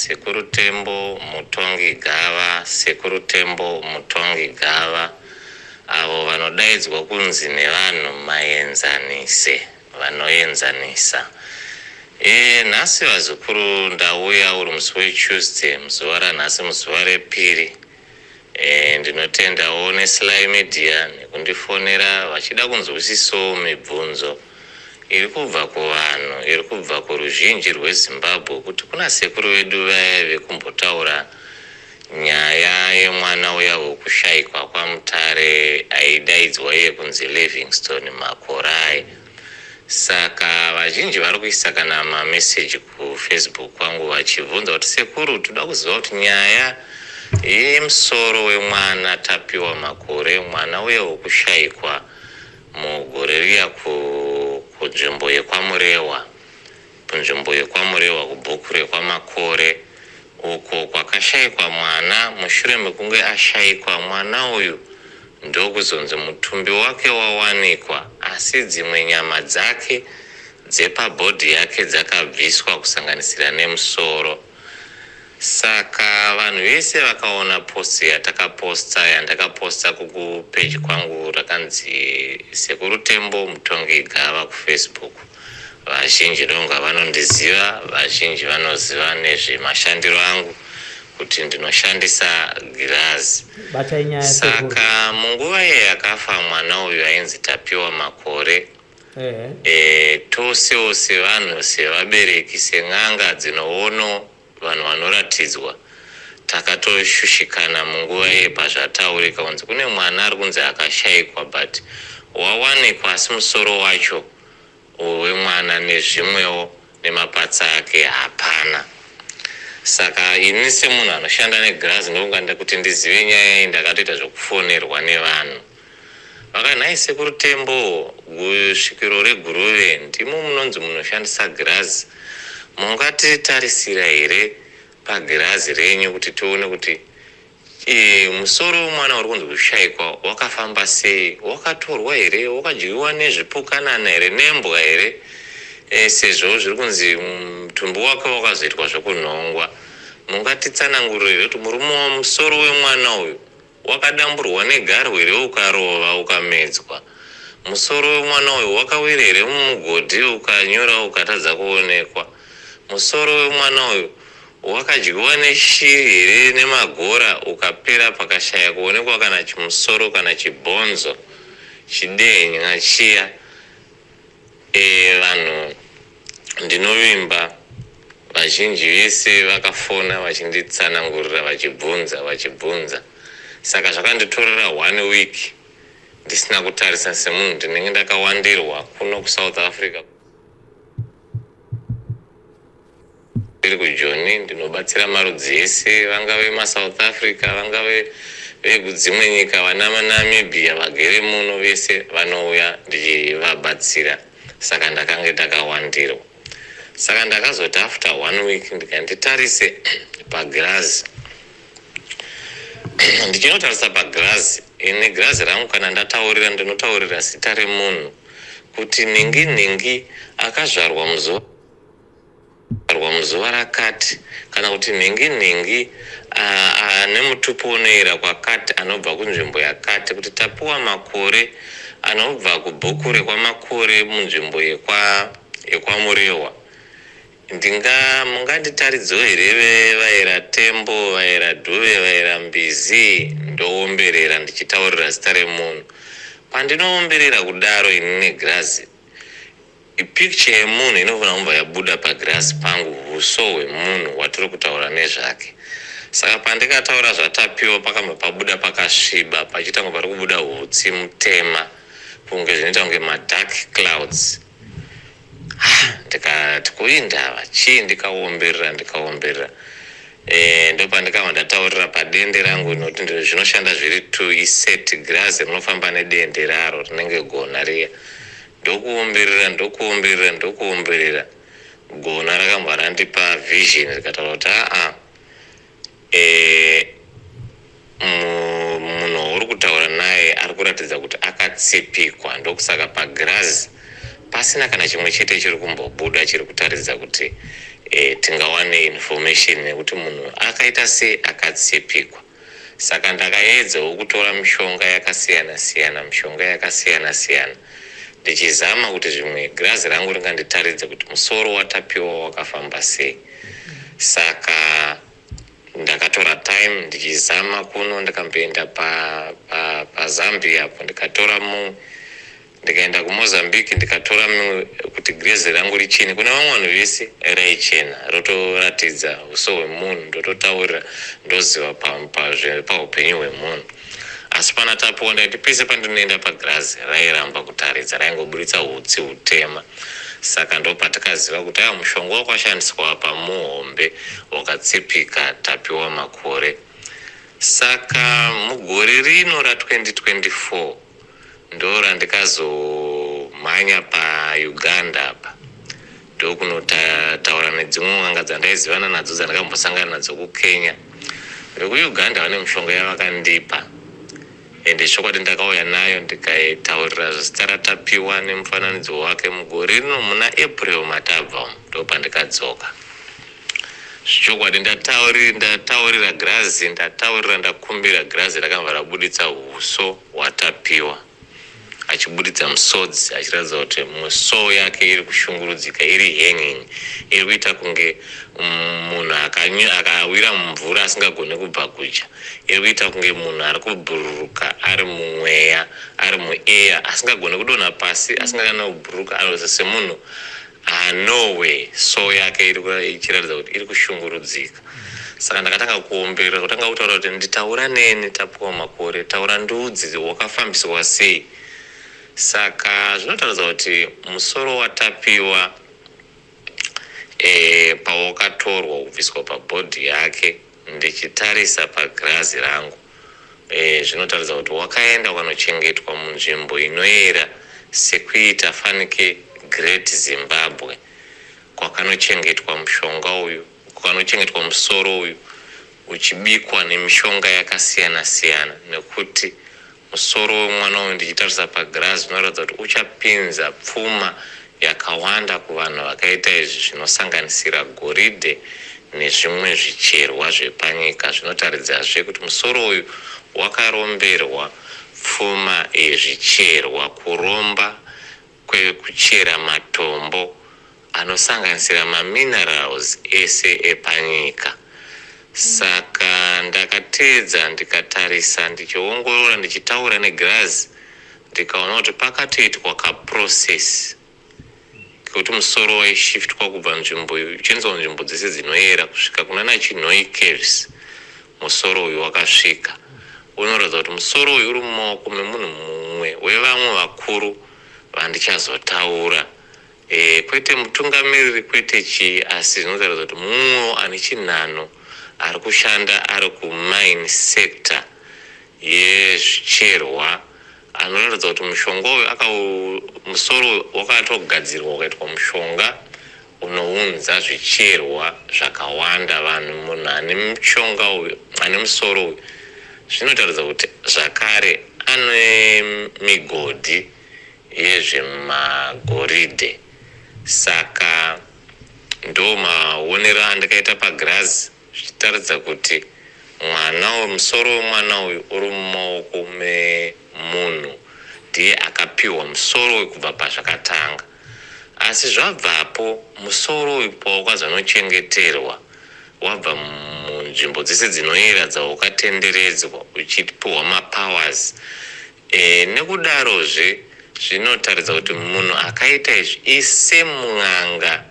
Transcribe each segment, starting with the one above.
Sekuru Tembo Mutongi Gava, Sekuru Tembo Mutongi Gava, avo vanodaidzwa kunzi nevanhu Maenzanise, vanoenzanisa. E, nhasi vazukuru ndauya uri musi weTuesday, muzuva ranhasi muzuva repiri. E, ndinotendawo neSly Media nekundifonera vachida kunzwisisawo mibvunzo iri kubva kuvanhu, iri kubva kuruzhinji rweZimbabwe kuti kuna sekuru vedu vaya vekumbotaura nyaya yemwana uya wekushaikwa kwaMutare aidaidzwa iye kunzi Livingstone Makorai. Saka vazhinji vari kuisa kana mameseji kuFacebook kwangu vachibvunza kuti sekuru toda kuziva kuti nyaya yemusoro wemwana Tapiwa Makore, mwana uya wekushaikwa mugore riya kunzvimbo yekwaMurewa, kunzvimbo yekwaMurewa kubhuku rekwaMakore uko kwakashaikwa mwana mushure mekunge ashaikwa mwana uyu ndokuzonzi mutumbi wake wawanikwa asi dzimwe nyama dzake dzepabhodhi yake dzakabviswa kusanganisira nemusoro. Saka vanhu vese vakaona post yatakaposta yandakaposta kukupeji kwangu rakanzi Sekuru Tembo Mutongi Gava kuFacebook vazhinji ndonga vanondiziva vazhinji vanoziva nezvemashandiro angu kuti ndinoshandisa girazi. Batai nyaya sekuru. Saka munguva iye yakafa mwana uyu ainzi Tapiwa Makore Ehe. E, tosewo sevanhu sevabereki sen'anga dzinoono vanhu vanoratidzwa takatoshushikana munguva iye pazvataurika kunzi kune mwana ari kunzi akashaikwa but wawanikwa asi musoro wacho wemwana nezvimwewo nemapatsa ake hapana. Saka ini semunhu anoshanda negirazi ndokunga kuti ndizive nyaya iyi ndakatoita zvekufonerwa nevanhu. Vaka nhai sekuru Tembo svikiro reGuruve ndimo munonzi munoshandisa girazi mungatitarisira here pagirazi renyu kuti tione kuti e, musoro wemwana uri kunzi kushaikwa wakafamba sei wakatorwa here wakadyiwa nezvipukanana here nembwa here e, sezvo zviri kunzi mutumbi wake wakazoitwa zvekunhongwa mungatitsanangurire here kuti murume musoro wemwana uyu Wakadamburwa negarwe here ukarova ukamedzwa? Musoro wemwana uyu wakawira here mumugodhi ukanyura ukatadza kuonekwa? Musoro wemwana uyu wakadyiwa neshiri here nemagora ukapera pakashaya kuonekwa kana chimusoro kana chibhonzo chidenya chiya? E, vanhu ndinovimba vazhinji vese vakafona vachinditsanangurira vachibvunza vachibvunza saka zvakanditorera one week ndisina kutarisa semunhu ndinenge ndakawandirwa kuno kuSouth Africa. Ndiri kuJoni ndinobatsira marudzi ese vangave maSouth Africa vangave vekudzimwe nyika vana Namibia vagere muno vese vanouya ndichivabatsira saka ndakange ndakawandirwa saka ndakazoti after one week ndikanditarise pagirazi ndichinotarisa pagirazi ini girazi rangu kana ndataurira ndinotaurira zita remunhu kuti nhingi nhingi akazvarwa muzuva Rwa muzuva rakati, kana kuti nhingi nhingi ane mutupo unoyera kwakati anobva kunzvimbo yakati, kuti tapiwa makore anobva kubhuku rekwaMakore munzvimbo yekwa yekwaMurehwa. Ndinga munganditaridzewo here ve vaera Tembo, vaera Dhuve, vaera Mbizi? Ndowomberera ndichitaurira zita remunhu. Pandinowomberera kudaro ini negirazi, Picture yemunhu inofanira kubva yabuda pagirazi pangu huso hwemunhu watiri kutaura nezvake. Saka pandikataura zvaTapiwa pakabva pabuda pakasviba pachiita kunge pari kubuda hutsi mutema kunge zvinoita kunge madark clouds. Ah, ndikati ko indava chii ndikaomberera ndikaomberera Eh, ndopandikabva ndataurira padende rangu nokuti zvinoshanda zviri two iset girazi rinofamba nedende raro rinenge gona riya Ndokuomberera ndokuomberera ndokuomberera gona rakambva randipa vision rikataura kuti aa eh, munhu wauri kutaura naye ari kuratidza kuti akatsipikwa ndokusaka pagirazi pasina kana chimwe chete chiri kumbobuda chiri kutaridza kuti Tingawane information nekuti munhu akaita sei akatsipikwa. Saka ndakaedzawo kutora mishonga yakasiyana siyana, mishonga yakasiyana siyana, ndichizama kuti zvimwe girazi rangu ringanditaridze kuti musoro waTapiwa wakafamba sei. Saka ndakatora time ndichizama kuno, ndikamboenda paZambia pa, pa apo ndikatora mumwe, ndikaenda kuMozambique ndikatora mumwe kuti girazi rangu richene. Kune vamwe vanhu vese raichena, rotoratidza uso hwemunhu, ndototaurira, ndoziva paupenyu hwemunhu. Asi pana Tapiwa ndaiti pese pandinoenda pagirazi rairamba kutaridza, raingoburitsa hutsi hutema. Saka ndopatakaziva kuti aya mushonga wakashandiswa pamuhombe wakatsipika Tapiwa Makore. Saka mugore rino ra2024 ndo randikazomhanya paUganda apa, ndokunotaura nedzimwe n'anga dzandaizivana nadzo dzandakambosangana nadzo kuKenya. VekuUganda vane mishonga yavakandipa, ende chokwadi ndakauya nayo ndikaitaurira zita raTapiwa nemufananidzo wake. Mugore rino muna April matabva umu ndopandikadzoka. Chokwadi ndataurira girazi, ndataurira, ndakumbira, girazi rakabva rabuditsa uso hwaTapiwa achibuditsa musodzi, achiratidza kuti musoul yake iri kushungurudzika, iri hanging, iri kuita kunge munhu akawira mumvura asingagoni kubva kudya, iri kuita kunge munhu ari kubhururuka ari mumweya, ari muair, asingagoni kudonha pasi, asingagoni kubhururuka, anoita semunhu anowe soul yake iri ichiratidza kuti iri kushungurudzika. Saka ndakatanga kuomberera, kutanga kutaura kuti nditaura neni Tapiwa Makore, taura ndudzi wakafambiswa sei. Saka zvinotaridza kuti musoro waTapiwa pawakatorwa kubviswa pabody yake, ndichitarisa pagirazi rangu, zvinotaridza kuti wakaenda ukanochengetwa munzvimbo inoera sekuita fanike Great Zimbabwe, kwakanochengetwa mushonga uyu, kwakanochengetwa musoro uyu uchibikwa nemishonga yakasiyana siyana. Nekuti musoro wemwana uyu, ndichitarisa pagirazi, unoratidza kuti uchapinza pfuma yakawanda kuvanhu vakaita izvi, zvinosanganisira goridhe nezvimwe zvicherwa zvepanyika. Zvinotaridzazve kuti musoro uyu wakaromberwa pfuma yezvicherwa, kuromba kwekuchera matombo anosanganisira maminerals ese epanyika. Saka ndakateedza, ndikatarisa, ndichiongorora, ndichitaura negirazi, ndikaona kuti pakatoitwa kaprocess kekuti musoro waishiftwa kubva nzvimbo uchiendeswa nzvimbo dzese dzinoyera kusvika kuna naChinhoyi Caves. Musoro uyu wakasvika, unoratidza kuti musoro uyu uri mumaoko memunhu mumwe wevamwe vakuru vandichazotaura, kwete mutungamiriri, kwete chii, asi zvinotaridza kuti mumwewo ane chinhano ari kushanda ari kumine sector yezvicherwa, anoratidza kuti mushonga uyu musoro uyu wakatogadzirwa ukaitwa mushonga unounza zvicherwa zvakawanda. Vanhu, munhu ane mushonga uyu, ane musoro uyu, zvinotaridza kuti zvakare ane migodhi yezvemagoridhe. Saka ndo maonero andikaita pagirazi, zvichitaridza kuti mwana, musoro wemwana uyu uri mumaoko memunhu ndiye akapiwa musoro uyu kubva pazvakatanga. Asi zvabvapo, musoro uyu pawakazonochengeterwa wabva munzvimbo dzese dzinoyera dzawakatenderedzwa uchipiwa mapowers, nekudarozve zvinotaridza kuti munhu akaita izvi isemun'anga,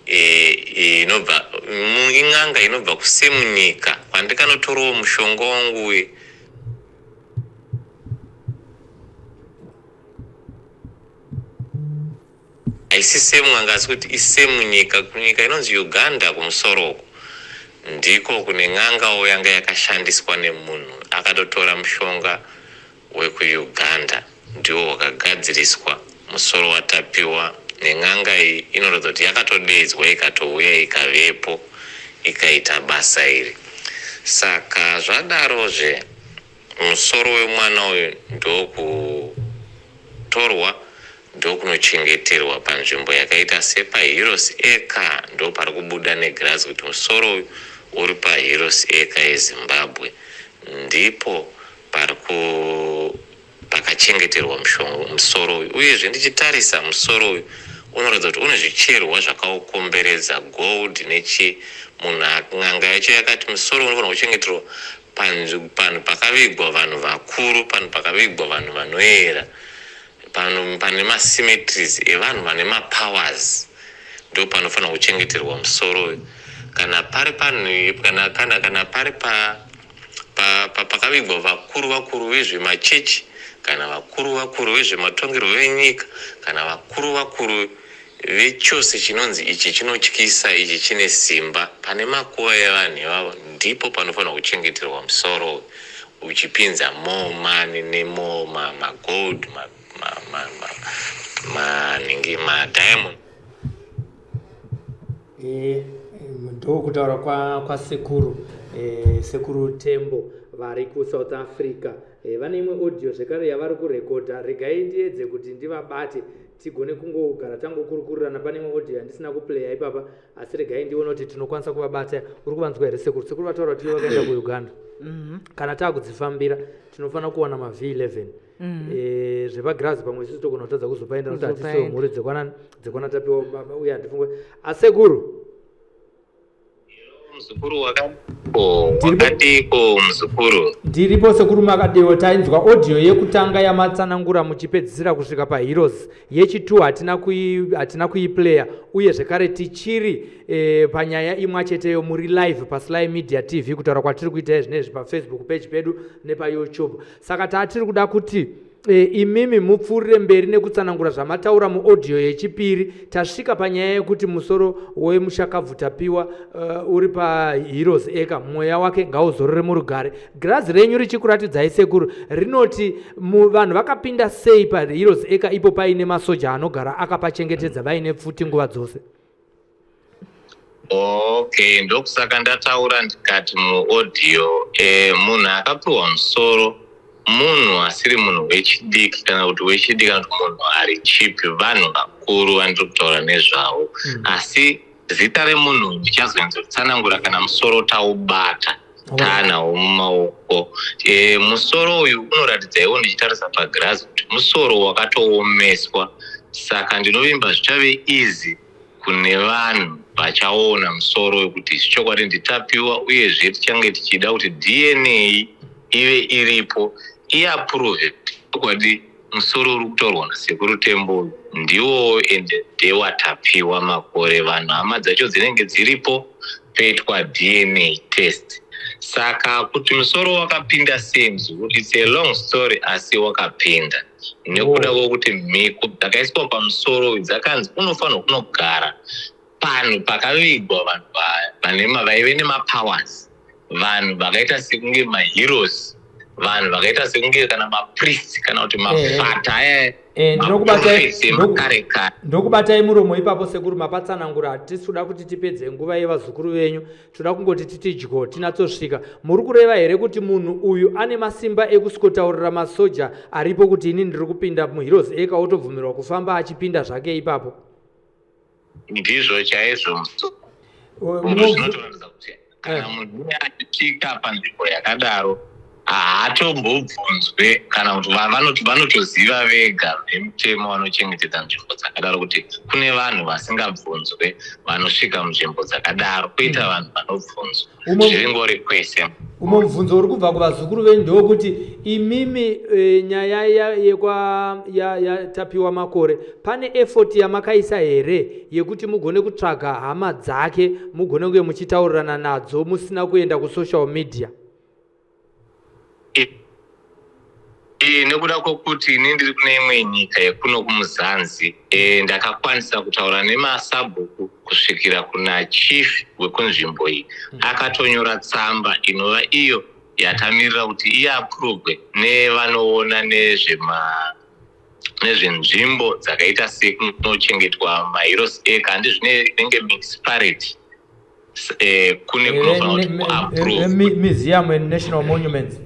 inobva in'anga inobva kusemunyika kwandikanotorawo mushonga wangu uye. Haisi semun'anga, asi kuti isemunyika, kunyika inonzi Uganda kumusoro uko, ndiko kune n'angawo yanga yakashandiswa nemunhu akatotora mushonga wekuUganda, ndiwo wakagadziriswa musoro waTapiwa nen'anga iyi. Inoratidza kuti yakatodedzwa, ikatouya, ikavepo, ikaita basa iri. Saka zvadarozve, musoro wemwana uyu ndokutorwa. Ndokunochengeterwa panzvimbo yakaita sepaHeroes Acre. Ndopari kubuda negirazi kuti musoro uyu uri paHeroes Acre yeZimbabwe. Ndipo pari ku pakachengeterwa musoro uyu. Uyezve ndichitarisa musoro uyu unoratidza kuti une zvicherwa zvakaukomberedza, gold nechii. Munhu n'anga yacho yakati musoro unofanirwa kuchengeterwa panhu pakavigwa vanhu vakuru, panhu pakavigwa vanhu vanoera, panhu pane macemeteries evanhu vane mapowers, ndo panofanira kuchengeterwa musoro uyu. Kana pari panhu kana pari pa pakavigwa vakuru vakuru vezvemachechi, kana vakuru vakuru vezvematongerwo enyika, kana vakuru vakuru vechose chinonzi ichi chinotyisa, ichi chine simba, pane makuva evanhu ivavo ndipo panofanira kuchengeterwa musoro uyu, uchipinza more money nemore magold, manhingi, madiamond. Ndokutaura kwasekuru sekuru Tembo vari kuSouth Africa. Vane imwe audio zvekare yavari kurekodha. Regai ndiedze kuti ndivabate, tigone kungogara tangokurukurirana. Pane imwe audio yandisina kuplaya ipapa, asi regai ndione kuti tinokwanisa kuvabata. Uri kuvanzwa here sekuru? Sekuru vataura kuti vakaenda kuUganda. Kana taakudzifambira tinofanira kuwana maV11. Zvepagirazi pamwe isusu togona kutadza kuzopaenda nokuti hatisiwo Kuzopaenda. mhuri dzekwanani dzekwana Tapiwa uye handifunge asekuru. Muzukuru, wakadiko? Wakadiko muzukuru? Ndiripo sekuru, makadiwo? Tainzwa audio yekutanga yamatsanangura muchipedzisira kusvika paHeroes. Yechi2 hatina kuiplaya, uye zvekare tichiri panyaya imwe cheteyo. Muri live paSly Media TV kutaura kwatiri kuita izvinezvi, paFacebook page pedu nepaYouTube. Saka taatiri kuda kuti imimi mupfuurire mberi nekutsanangura zvamataura muaudio yechipiri. Tasvika panyaya yekuti musoro wemushakabvu Tapiwa uri paHeroes Acre. Mweya wake ngauzorore murugare. Girazi renyu richikuratidzai sekuru, rinoti vanhu vakapinda sei paHeroes Acre ipo paine masoja anogara akapachengetedza vaine pfuti nguva dzose? Okay, ndokusaka ndataura ndikati muaudio munhu akapiwa musoro munhu asiri munhu wechidiki, kana kuti wechidiki, kana kuti munhu ari chipi. Vanhu vakuru vandiri kutaura nezvavo. Asi zita remunhu ndichazonzotsanangura kana musoro taubata, taanawo mumaoko. Musoro uyu unoratidza iwo, ndichitarisa pagirazi, kuti musoro wakatoomeswa. Saka ndinovimba zvichave easy kune vanhu vachaona musoro wekuti chokwadi ndiTapiwa. Uyezve tichange tichida kuti DNA ive iripo, iapprove chokwadi musoro uri kutaurwa nasekuru Tembo ndiwowo ende ndewaTapiwa Makore. Vanhu, hama dzacho dzinenge dziripo, poitwa DNA test. Saka kuti musoro wakapinda sei, muzukuru, it's a long story, asi wakapinda nekuda kwekuti mhiko dzakaiswa pamusoro dzakanzi unofanirwa kunogara panhu pakavigwa vanhu vaive nemapowers, vanhu vakaita sekunge maheroes, vanhu vakaita sekunge kana mapriest kana kuti mafata aya, maprophets emakare kare. Ndokubatai muromo ipapo sekuru, mapatsanangura. Hatisi kuda kuti tipedze nguva yevazukuru venyu, toda kungoti titi dyo tinatsosvika. Muri kureva here kuti munhu uyu ane masimba ekusikotaurira masoja aripo kuti ini ndiri kupinda muHeroes Acre, otobvumirwa kufamba achipinda zvake ipapo? Ndizvo chaizvo. Zvinotoratidza kuti kana munhu iye achisvika panzvimbo yakadaro haatombobvunzwe, kana kuti vanotoziva vega vemutemo vanochengetedza nzvimbo dzakadaro kuti kune vanhu vasingabvunzwe vanosvika munzvimbo dzakadaro, kwoita vanhu vanobvunzwa. Zviringori kwese. Umwe mubvunzo uri kubva kuvazukuru venyu ndewekuti imimi nyaya yekwa yaTapiwa Makore, pane effort yamakaisa here yekuti mugone kutsvaga hama dzake, mugone kunge muchitaurirana nadzo musina kuenda kusocial media? Nekuda kwokuti ini ndiri kune imwe nyika yekuno kumuzanzi, ndakakwanisa kutaura nemasabhuku kusvikira kuna chief wekunzvimbo iyi. Akatonyora tsamba inova iyo yatamirira kuti iapuruvwe nevanoona nezvenzvimbo dzakaita sekunochengetwa maHeroes Acre, handi zvine inenge municipality, kune kunofanira kuti kuapprove. Museum and National Monuments.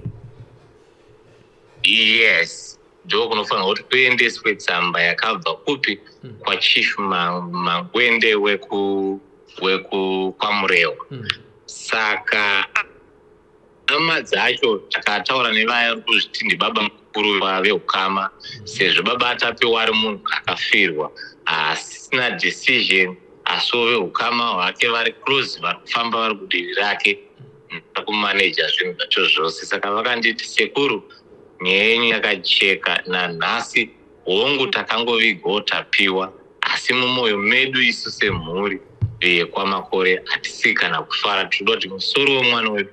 Yes. Ndokunofanirwa kuti kuendeswe tsamba yakabva kupi? KwaChief Mangwende weku kwaMurewa. Saka hama dzacho takataura nevaya vari kuzviti ndibaba mukuru veukama, sezvo baba Tapiwa ari munhu akafirwa asina decision, asiwo veukama hwake vari close, vari kufamba vari kudivi rake kumaneja zvinhu zvacho zvose. Saka vakanditi, "Sekuru, nyaya yenyu yakacheka nanhasi. Hongu, takangovigwawo Tapiwa, asi mumwoyo medu isu semhuri yekwaMakore hatisi kana kufara. Tinoda kuti musoro wemwana wedu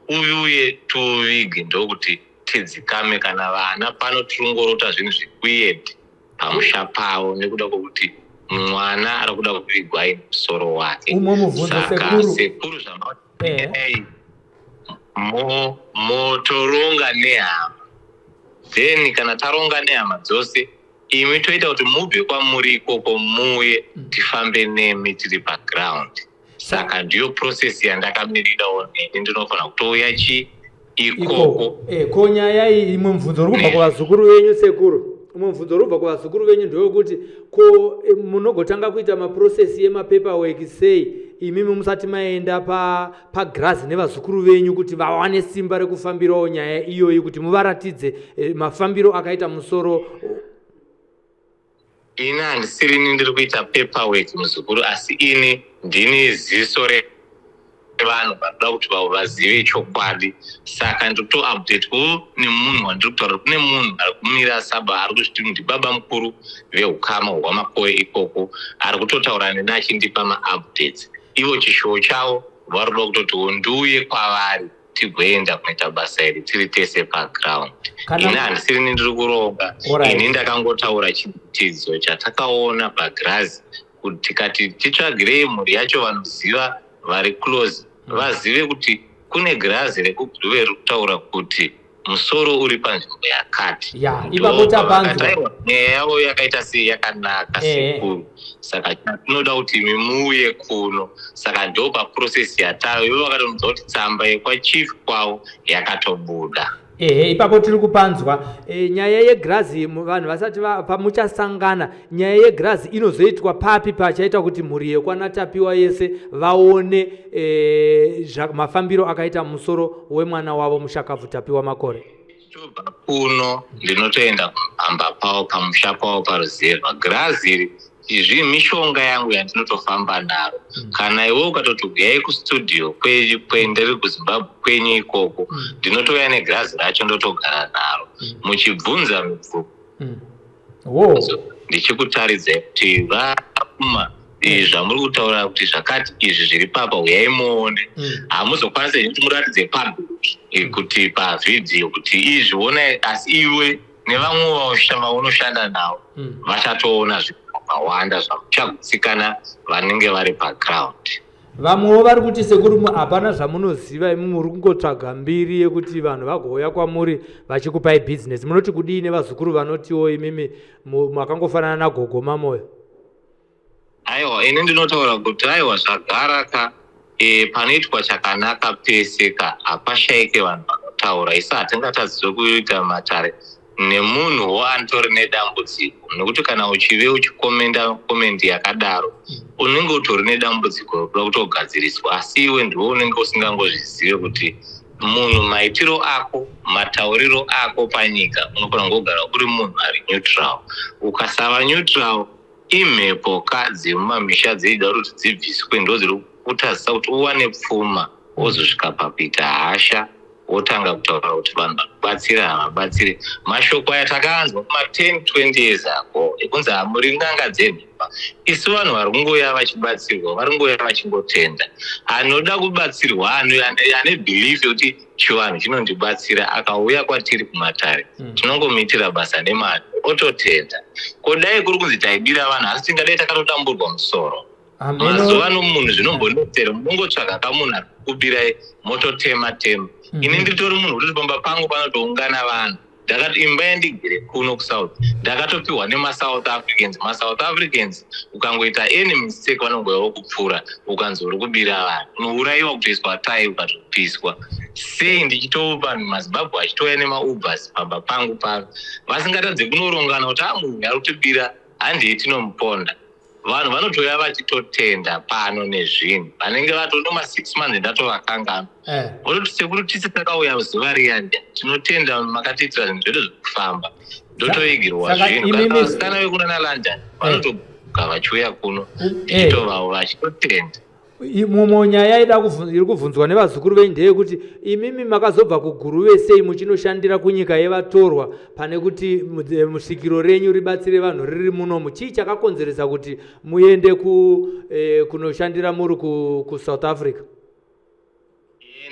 uye tiuvige, ndokuti tidzikame. Kana vana pano tirongorota zvinhu zvekuedhi pamusha pavo nekuda kwokuti mwana ari kuda kuvigwa aine musoro wake." Umwe mubvunzo, Saka sekuru. Sekuru, zvamaei motoronga nehama, then kana taronga nehama dzose, imi toita kuti mubve kwamuri ikoko muuye tifambe nemi tiri paground. Saka ndiyo process yandakamirirawo neni, ndinofanira kutouya chi ikoko. Ikoko. Ko nyaya iyi, imwe mubvunzo uri kubva kuvazukuru venyu, sekuru, umwe mubvunzo uri kubva kuvazukuru venyu ndewekuti ko munogotanga kuita maprocess yemapaperwork sei imimi musati maenda pagrazi nevazukuru venyu, kuti vawane simba rekufambirawo nyaya iyoyi, kuti muvaratidze mafambiro akaita musoro? Ini handisirini ndiri kuita paperwork, muzukuru, asi ini ndini ziso revanhu vanoda kuti vazive chokwadi. Saka ndiri kutoupdatewo nemunhu wandiri kutaura. Kune munhu ari kumira saba ari kuzviti ndibaba mukuru veukama hwaMakoe ikoko, ari kutotaura neni achindipa maupdates. Ivo chishuwo chavo vari kuda kutotiwo ndiuye kwavari, tigoenda kunoita basa iri tiri tese paground. Ini handisirini ndiri kuronga. Ini ndakangotaura chiratidzo chatakaona pagirazi, kuti tikati titsvagirei mhuri yacho vanoziva vari close, vazive kuti kune girazi rekuGuruve riri kutaura kuti musoro uri panzvimbo yakati. Ya, ipapo tapanzwa. Aiwa, nyaya yavo yakaita sei, yakanaka, sekuru. Saka tinoda kuti imi muuye kuno. Saka ndo paprocess yatayo. Ivo vakatomudza kuti tsamba yekwachief kwavo yakatobuda. Ehe, ipapo tiri kupanzwa. Nyaya yegrazi, vanhu vasati pamuchasangana, nyaya yegrazi inozoitwa papi pachaita kuti mhuri yekwana Tapiwa yese vaone mafambiro akaita musoro wemwana wavo mushakabvu Tapiwa Makore? Tobva kuno, ndinotoenda pamba pavo, pamusha pavo paruzevha. Girazi iri izvi mishonga yangu yandinotofamba naro. Kana iwe ukatoti uyai kustudio kwendiri kuZimbabwe kwenyu ikoko, ndinotouya negirazi racho, ndotogara naro muchibvunza mibvunzo, ndichikutaridzai kuti vama zvamuri kutaura kuti zvakati izvi zviri papa, uyai muone. Hamuzokwanisi kuti muratidze public kuti pavhidhiyo kuti izvi onai, asi iwe nevamwe vaunoshanda navo vachatoona zvinhu zvakawanda zvamuchagutsikana vanenge vari paground. Vamwewo vari kuti, sekuru, hapana zvamunoziva imi, muri kungotsvaga mbiri yekuti vanhu vagouya kwamuri vachikupai bhizinesi. Munoti kudii nevazukuru vanotiwo imimi makangofanana nagogo Mamoyo? Aiwa, ini ndinotaura kuti aiwa, zvagara ka, panoitwa chakanaka pese ka hapashayike vanhu vanotaura. Isu hatingatadziswe kuita matare nemunhuwo anitori nedambudziko, nekuti kana uchive uchikomenda comment yakadaro, unenge utori nedambudziko rekuda kutogadziriswa, asi iwe ndiwe unenge usingangozvizive kuti munhu maitiro ako, matauriro ako panyika, unofanira kungogara uri munhu ari neutral. Ukasava neutral, imhepo ka dzemumamisha dzeida kuti dzibviswe, ndo dziri kutadzisa kuti uwane pfuma, wozosvika pakuita hasha, wotanga kutaura kuti vanhu vanobatsira havabatsiri. Mashoko aya takaanzwa kuma10 20 years ago, ekunzi hamuri n'anga dzenhema. Isu vanhu vari kungouya vachibatsirwa, vari kungouya vachingotenda. Anoda kubatsirwa, ane belief yekuti chivanhu chinondibatsira, akauya kwatiri kumatare, tinongomuitira basa nemari, ototenda. Kodai kuri kunzi taibira vanhu, asi tingadai takatodamburwa musoro. Mazuva ano munhu zvinombonetsera, munongotsvaga kamunhu ari kukubirai, mototema tema. Ini nditori munhu kuti pamba pangu panotoungana vanhu. Ndakati imba yandigere kuno kuSouth ndakatopiwa nemaSouth Africans. MaSouth Africans ukangoita any mistake vanongouya vokupfura, ukanzi uri kubira vanhu unourayiwa, kutoiswa tai, ukatopiswa. Sei ndichitopa maZimbabwe achitouya nemaUbers pamba pangu pano, vasingatadze kunorongana kuti a munhu ari kutibira, handei tinomuponda? Vanhu vanotouya vachitotenda pano nezvinhu, vanenge vatonoma 6 months ndatovakanganwa. Vototi, "Sekuru, tisi takauya zuva riyani, tinotenda makatiitira zvinhu zvedu zvekufamba." Ndotoigirwa Saka zvinhu. Kana vasikana vekunana London vanotobuka vachiuya kuno, tichitovawo vachitotenda. Mumwe nyaya ida iri kubvunzwa nevazukuru venyu ndeyekuti imimi makazobva kuGuruve sei muchinoshandira kunyika yevatorwa, pane kuti musvikiro renyu ribatsire vanhu riri munomu? Chii chakakonzeresa kuti muende kunoshandira muri kuSouth Africa?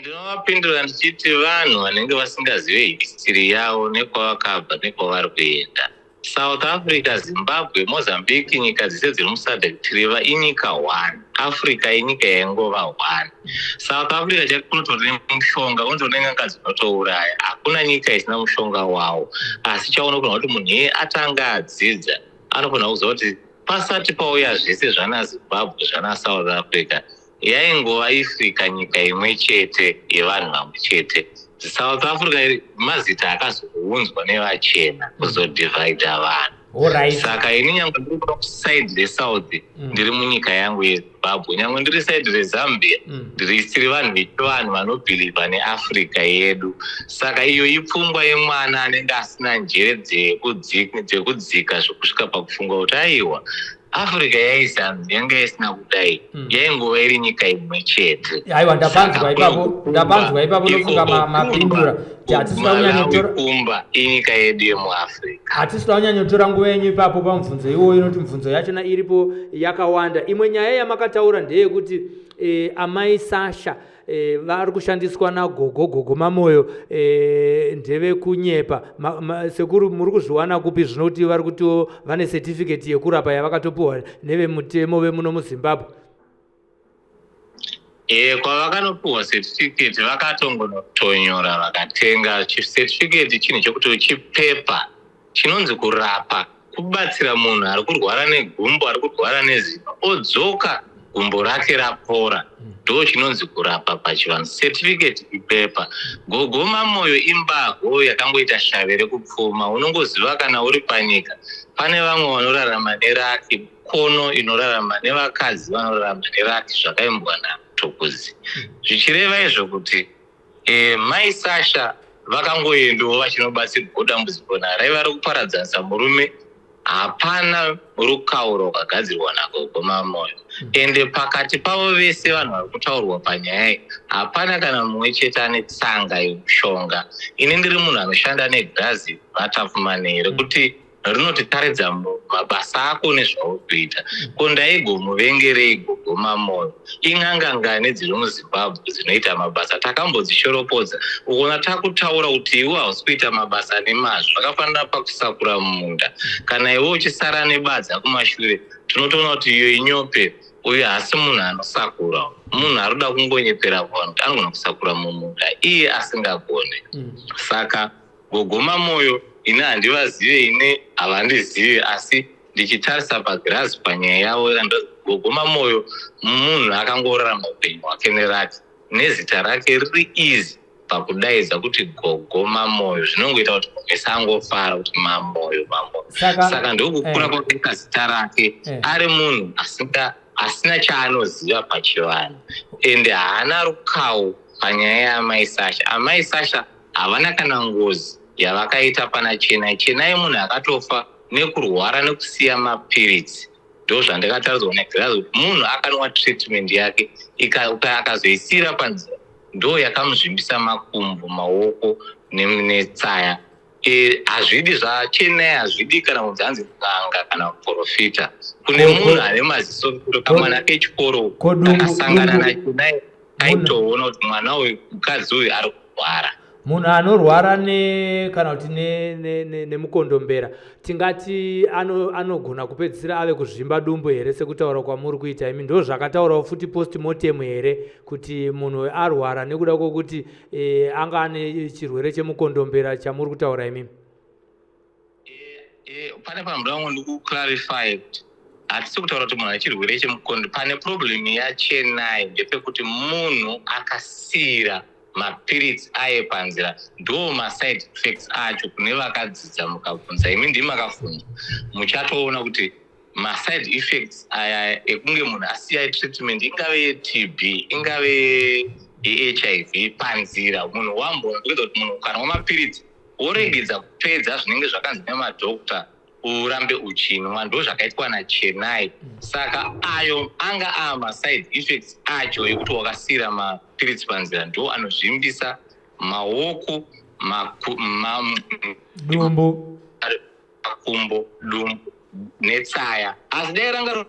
Ndinovapindura ndichiti vanhu vanenge vasingazive history yavo, nekwavakabva nekwavari kuenda. South Africa, Zimbabwe, Mozambique, nyika dzese dziri muSADC, tiriva inyika one. Africa inyika yaingova one. South Africa chakunotori nemushonga, unotori nen'anga dzinotouraya. Hakuna nyika isina mushonga wawo, asi chaunogona kuti munhu iye atanga adzidza anofanira kuziva kuti pasati pauya zvese zvana Zimbabwe, zvana South Africa, yaingova Africa, nyika imwe chete yevanhu vamwe chete. South Africa mazita akazounzwa nevachena kuzodhivhaidha vanhu. Saka ini nyange ndiri kuside reSouth, ndiri munyika yangu yeZimbabwe. Nyange ndiri side reZambia, ndiri tiri vanhu vechivanhu vanobhilivha neAfrica yedu. Saka iyo ipfungwa yemwana anenge asina njere dzekudzika zvekusvika pakufunga kuti aiwa, Africa yaisanzi yanga isina kudai, yaingova iri nyika imwe chete. Aiwa, ndapanzwa. Saka Ipapo kuno ndapanzwa ipapo. Nofunga ikoko mapindura. kumba, Hatisi kuda kunyanyotora Malawi kumba inyika yedu yemuAfrica. Hatisi kuda kunyanyotora nguva yenyu ipapo pamubvunzo iwoyo, inoti mibvunzo yachona iripo yakawanda. Imwe nyaya yamakataura ndeyekuti amai Sasha vari kushandiswa nagogo, Gogo Mamoyo, ndevekunyepa. Sekuru, muri kuzviwana kupi zvinoti vari kuti vane certificate yekurapa yavakatopiwa nevemutemo vemuno muZimbabwe? Kwavakanopiwa certificate vakatongonotonyora vakatenga certificate. Chinhu chekuti chipepa chinonzi kurapa, kubatsira munhu ari kurwara negumbo, ari kurwara nezino, odzoka gumbo rake rapora, ndo chinonzi kurapa pachivanhu. Certificate ipepa. Gogo Mamoyo imbago yakangoita shave rekupfuma. Unongoziva kana uri panyika pane vamwe vanorarama neraki, kono inorarama nevakadzi vanorarama neraki, zvakaimbwa naMutukudzi, zvichireva izvo kuti mai Sasha vakangoendawo vachinobatsirwawo dambudziko raiva rekuparadzanisa murume. Hapana rukauro rwakagadzirwa naGogo Mamoyo, ende pakati pavo vese vanhu vari kutaurwa panyaya iyi hapana kana mumwe chete ane tsanga yemushonga. Ini ndiri munhu anoshanda negirazi vatapfumanei rekuti rinotitaridza mabasa ako nezvauri kuita. Ko ndaigomuvengerei Gogo Mamoyo? In'anga ngani dziri muZimbabwe dzinoita mabasa takambodzishoropodza? Ukuona takutaura kuti iwe hausi kuita mabasa nemazvo. Zvakafanana pakusakura mumunda, kana iwe uchisara nebadza kumashure, tinotoona kuti iyo inyope, uyu haasi munhu anosakura, munhu ari kuda kungonyepera kuvanhu kuti anogona kusakura mumunda iye asingagone. Saka Gogo Mamoyo ini handivazive, ine havandizive, asi ndichitarisa pagirazi panyaya yavo, Gogo Mamoyo munhu akangorarama upenyu hwake nerake, nezita rake riri easy pakudaidza kuti Gogo Mamoyo, zvinongoita kuti munhu wese angofara kuti Mamoyo, Mamoyo. Saka ndokukura kwakaita zita rake. Ari munhu asina chaanoziva pachivanhu, ende haana rukawo panyaya yaamai Sasha. Amai Sasha havana kana ngozi yavakaita pana Chenai. Chenai munhu akatofa nekurwara nekusiya mapiritsi. Ndo zvandakataridzwa negirazi kuti munhu akanwa treatment yake akazoisiyira panzira, ndo yakamuzvimbisa makumbo, maoko netsaya. Hazvidi zvachenai, hazvidi kana kunzi hanzi n'anga kana muprofita. Kune munhu ane maziso, kamwana kechikoro Ko kakasangana nachenai aitoona kuti mwana uyu, mukadzi uyu ari kurwara. Munhu anorwara ne kana kuti nemukondombera, tingati anogona kupedzisira ave kuzvimba dumbu here, sekutaura kwamuri kuita imi? Ndo zvakataurawo futi postmortem here, kuti munhu arwara nekuda kwokuti anga ane chirwere chemukondombera chamuri kutaura imimi? Pane panoda vangu ndikuclarify kuti hatisi kutaura kuti munhu ane chirwere chemukondo. Pane problem yaChenai ndepekuti munhu akasiyira mapiritsi aye panzira, ndo maside effects acho. Kune vakadzidza, mukabvunza imi, ndimi makafunda, muchatoona kuti maside effects aya ekunge munhu asiya treatment, ingave yeTB, ingave yeHIV, panzira, munhu wambokuedza kuti munhu kana wamapiritsi woregedza kupedza zvinenge zvakanzi nemadhokta urambe uchinwa, ndo zvakaitwa naChenai. Saka ayo anga aa maside effects acho ekuti wakasiyira mapiritsi panzira, ndo anozvimbisa maoko, dumbu, makumbo, dumbu netsaya. Asi dai ranga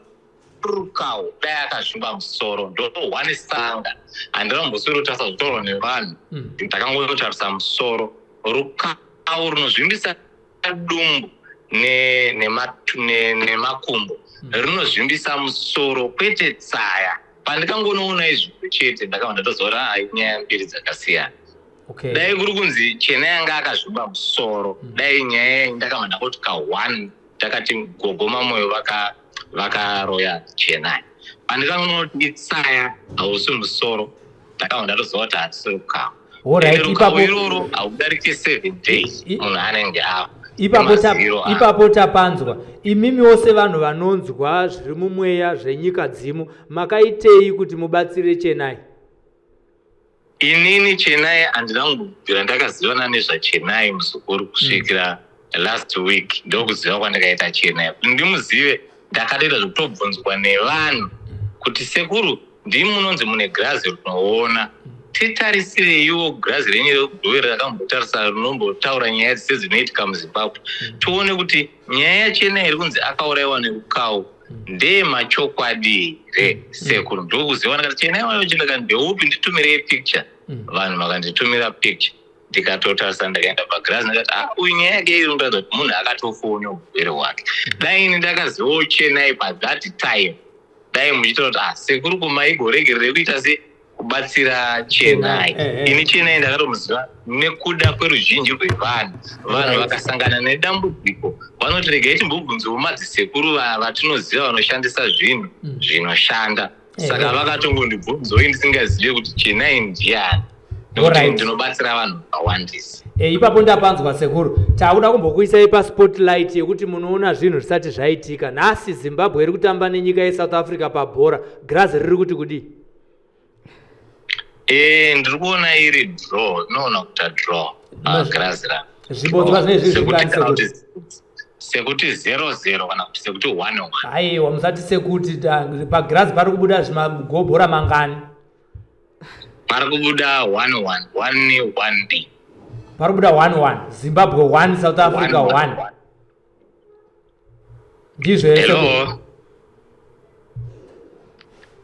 rukawo, dai akazvimba musoro. Ndo one sanga handina kumboswero tarisa zvitaurwa nevanhu. Ndakangotarisa musoro. Rukawo runozvimbisa dumbu nemakumbo, rinozvimbisa musoro, kwete tsaya. Pandikangonoona izvi chete, ndakabva ndatoziva kuti aa, inyaya mbiri dzakasiyana. Dai kuri kunzi Chena yanga akazvimba musoro, dai nyaya ndakabva ndangoti ka1, takati gogo Mamoyo vakaroya Chenai. Pandikangonoti itsaya, hausi musoro, ndakabva ndatoziva kuti hatisi rukawo. Rukawo iroro haudariki 7 days, munhu anenge afa. Ipapo tapanzwa. Imimiwo sevanhu vanonzwa zviri mumweya zvenyika dzimu, makaitei kuti mubatsire Chenai? Inini Chenai handina kumbobvira ndakazivana nezvaChenai, muzukuru, kusvikira last week. Ndokuziva kwandakaita Chenai. Kuti ndimuzive, ndakatoita zvekutobvunzwa nevanhu kuti, "Sekuru, ndimi munonzi mune girazi rinoona, titarisireiwo girazi renyu reGovere rakambotarisa, rinombotaura nyaya dzese dzinoitika muZimbabwe, tione kuti nyaya yaChenai iri kunzi akaurayiwa nerukawo ndeyemachokwadi here, sekuru?" Ndokuziva. Ndakati, "Chenai wayo chindaka ndeupi? Nditumirei picture." Vanhu vakanditumira picture, ndikatotarisa, ndakaenda pagirazi, ndikati, "Ah, uyu nyaya yake iri kuratidza kuti munhu akatofawo neurwere hwake." Dai ini ndakazivawo Chenai pathat time, dai muchitaura kuti, "Ah, sekuru, kumaigoregerere kuita se kubatsira Chenai." Ini Chenai ndakatomuziva nekuda kweruzhinji rwevanhu. Vanhu vakasangana nedambudziko vanoti, "Regai timbobvunzewo madzisekuru vatinoziva vanoshandisa zvinhu zvinoshanda." Saka vakatongondibvunzawo ndisingazive kuti Chenai ndiani, nekuti ndinobatsira vanhu vakawandisa. Ipapo ndapanzwa, sekuru. Takuda kumbokuisai paspotlight yekuti munoona zvinhu zvisati zvaitika. Nhasi Zimbabwe iri kutamba nenyika yeSouth Africa pabhora. Girazi riri kuti kudii? Ndiri kuona iri draw, inoona kuita draw girazi ra Zvibodzwa zvinezvi zvingani, sekuru? Sekuti 0-0 kana kuti sekuti 1-1. Aiwa, musati sekuti. Pagirazi pari kubuda zvimagobhora mangani? Pari kubuda 1-1, 1-1 d. Pari kubuda 1-1, Zimbabwe 1, South Africa 1, ndizvo here, sekuru?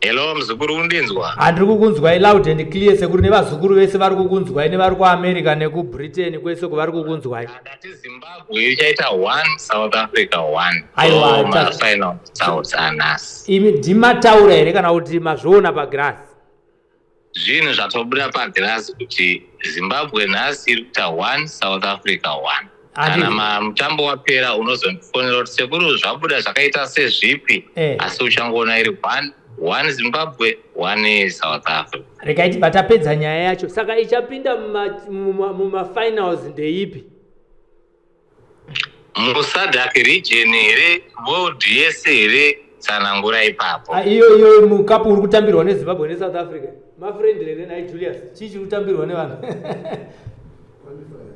Hello, hello, muzukuru, undinzwa? Handiri kukunzwai loud and clear, sekuru. Nevazukuru vese vari kukunzwai, nevari kuAmerica nekuBritain, kwese kuvari kukunzwai. Ndati Zimbabwe ichaita 1, South Africa 1. Aiwa, Mafinal results anhasi. Imi ndimataura here kana kuti mazviona pagirazi? Zvinhu zvatobuda pagirazi kuti Zimbabwe nhasi iri kuita 1, South Africa 1. Kana mutambo wapera, unozondifonera kuti, "Sekuru, zvabuda zvakaita sezvipi?" Asi uchangoona iri 1-1, Zimbabwe 1, South Africa. Regai tibva tapedza nyaya yacho. Saka ichapinda mumafinals ndeipi? MuSADC region here, world yese here? Tsanangura ipapo. Ah, iyo mukapu uri kutambirwa neZimbabwe neSouth Africa, mafriendly here nhai Julius? Chii chiri kutambirwa nevanhu?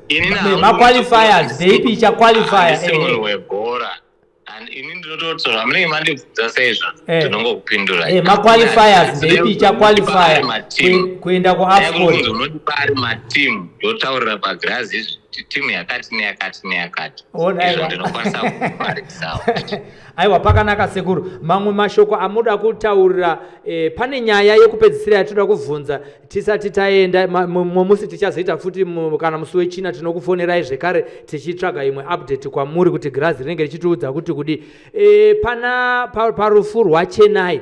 Ini Maqualifiers, ndeipi ichaqualifya? Handisi munhu webhora. And ini ndinototi zvamunenge mandibvunza seizvo, ndinongokupindura. Maqualifiers, ndeipi ichaqualifya kuenda kuAFCON? Unoti ari matimu, ndotaurira pagirazi izvi kuti timu yakati neyakati neyakati. Izvo ndinokwanisa kuparisawo. Aiwa, pakanaka, sekuru. Mamwe mashoko amuda kutaurira? Pane nyaya yekupedzisira yatinoda kubvunza tisati taenda. Mumwe musi tichazoita futi, kana musi weChina tinokufonerai zvekare tichitsvaga imwe update kwamuri kuti girazi rinenge richitiudza kuti kudii. Pana parufu rwaChenai,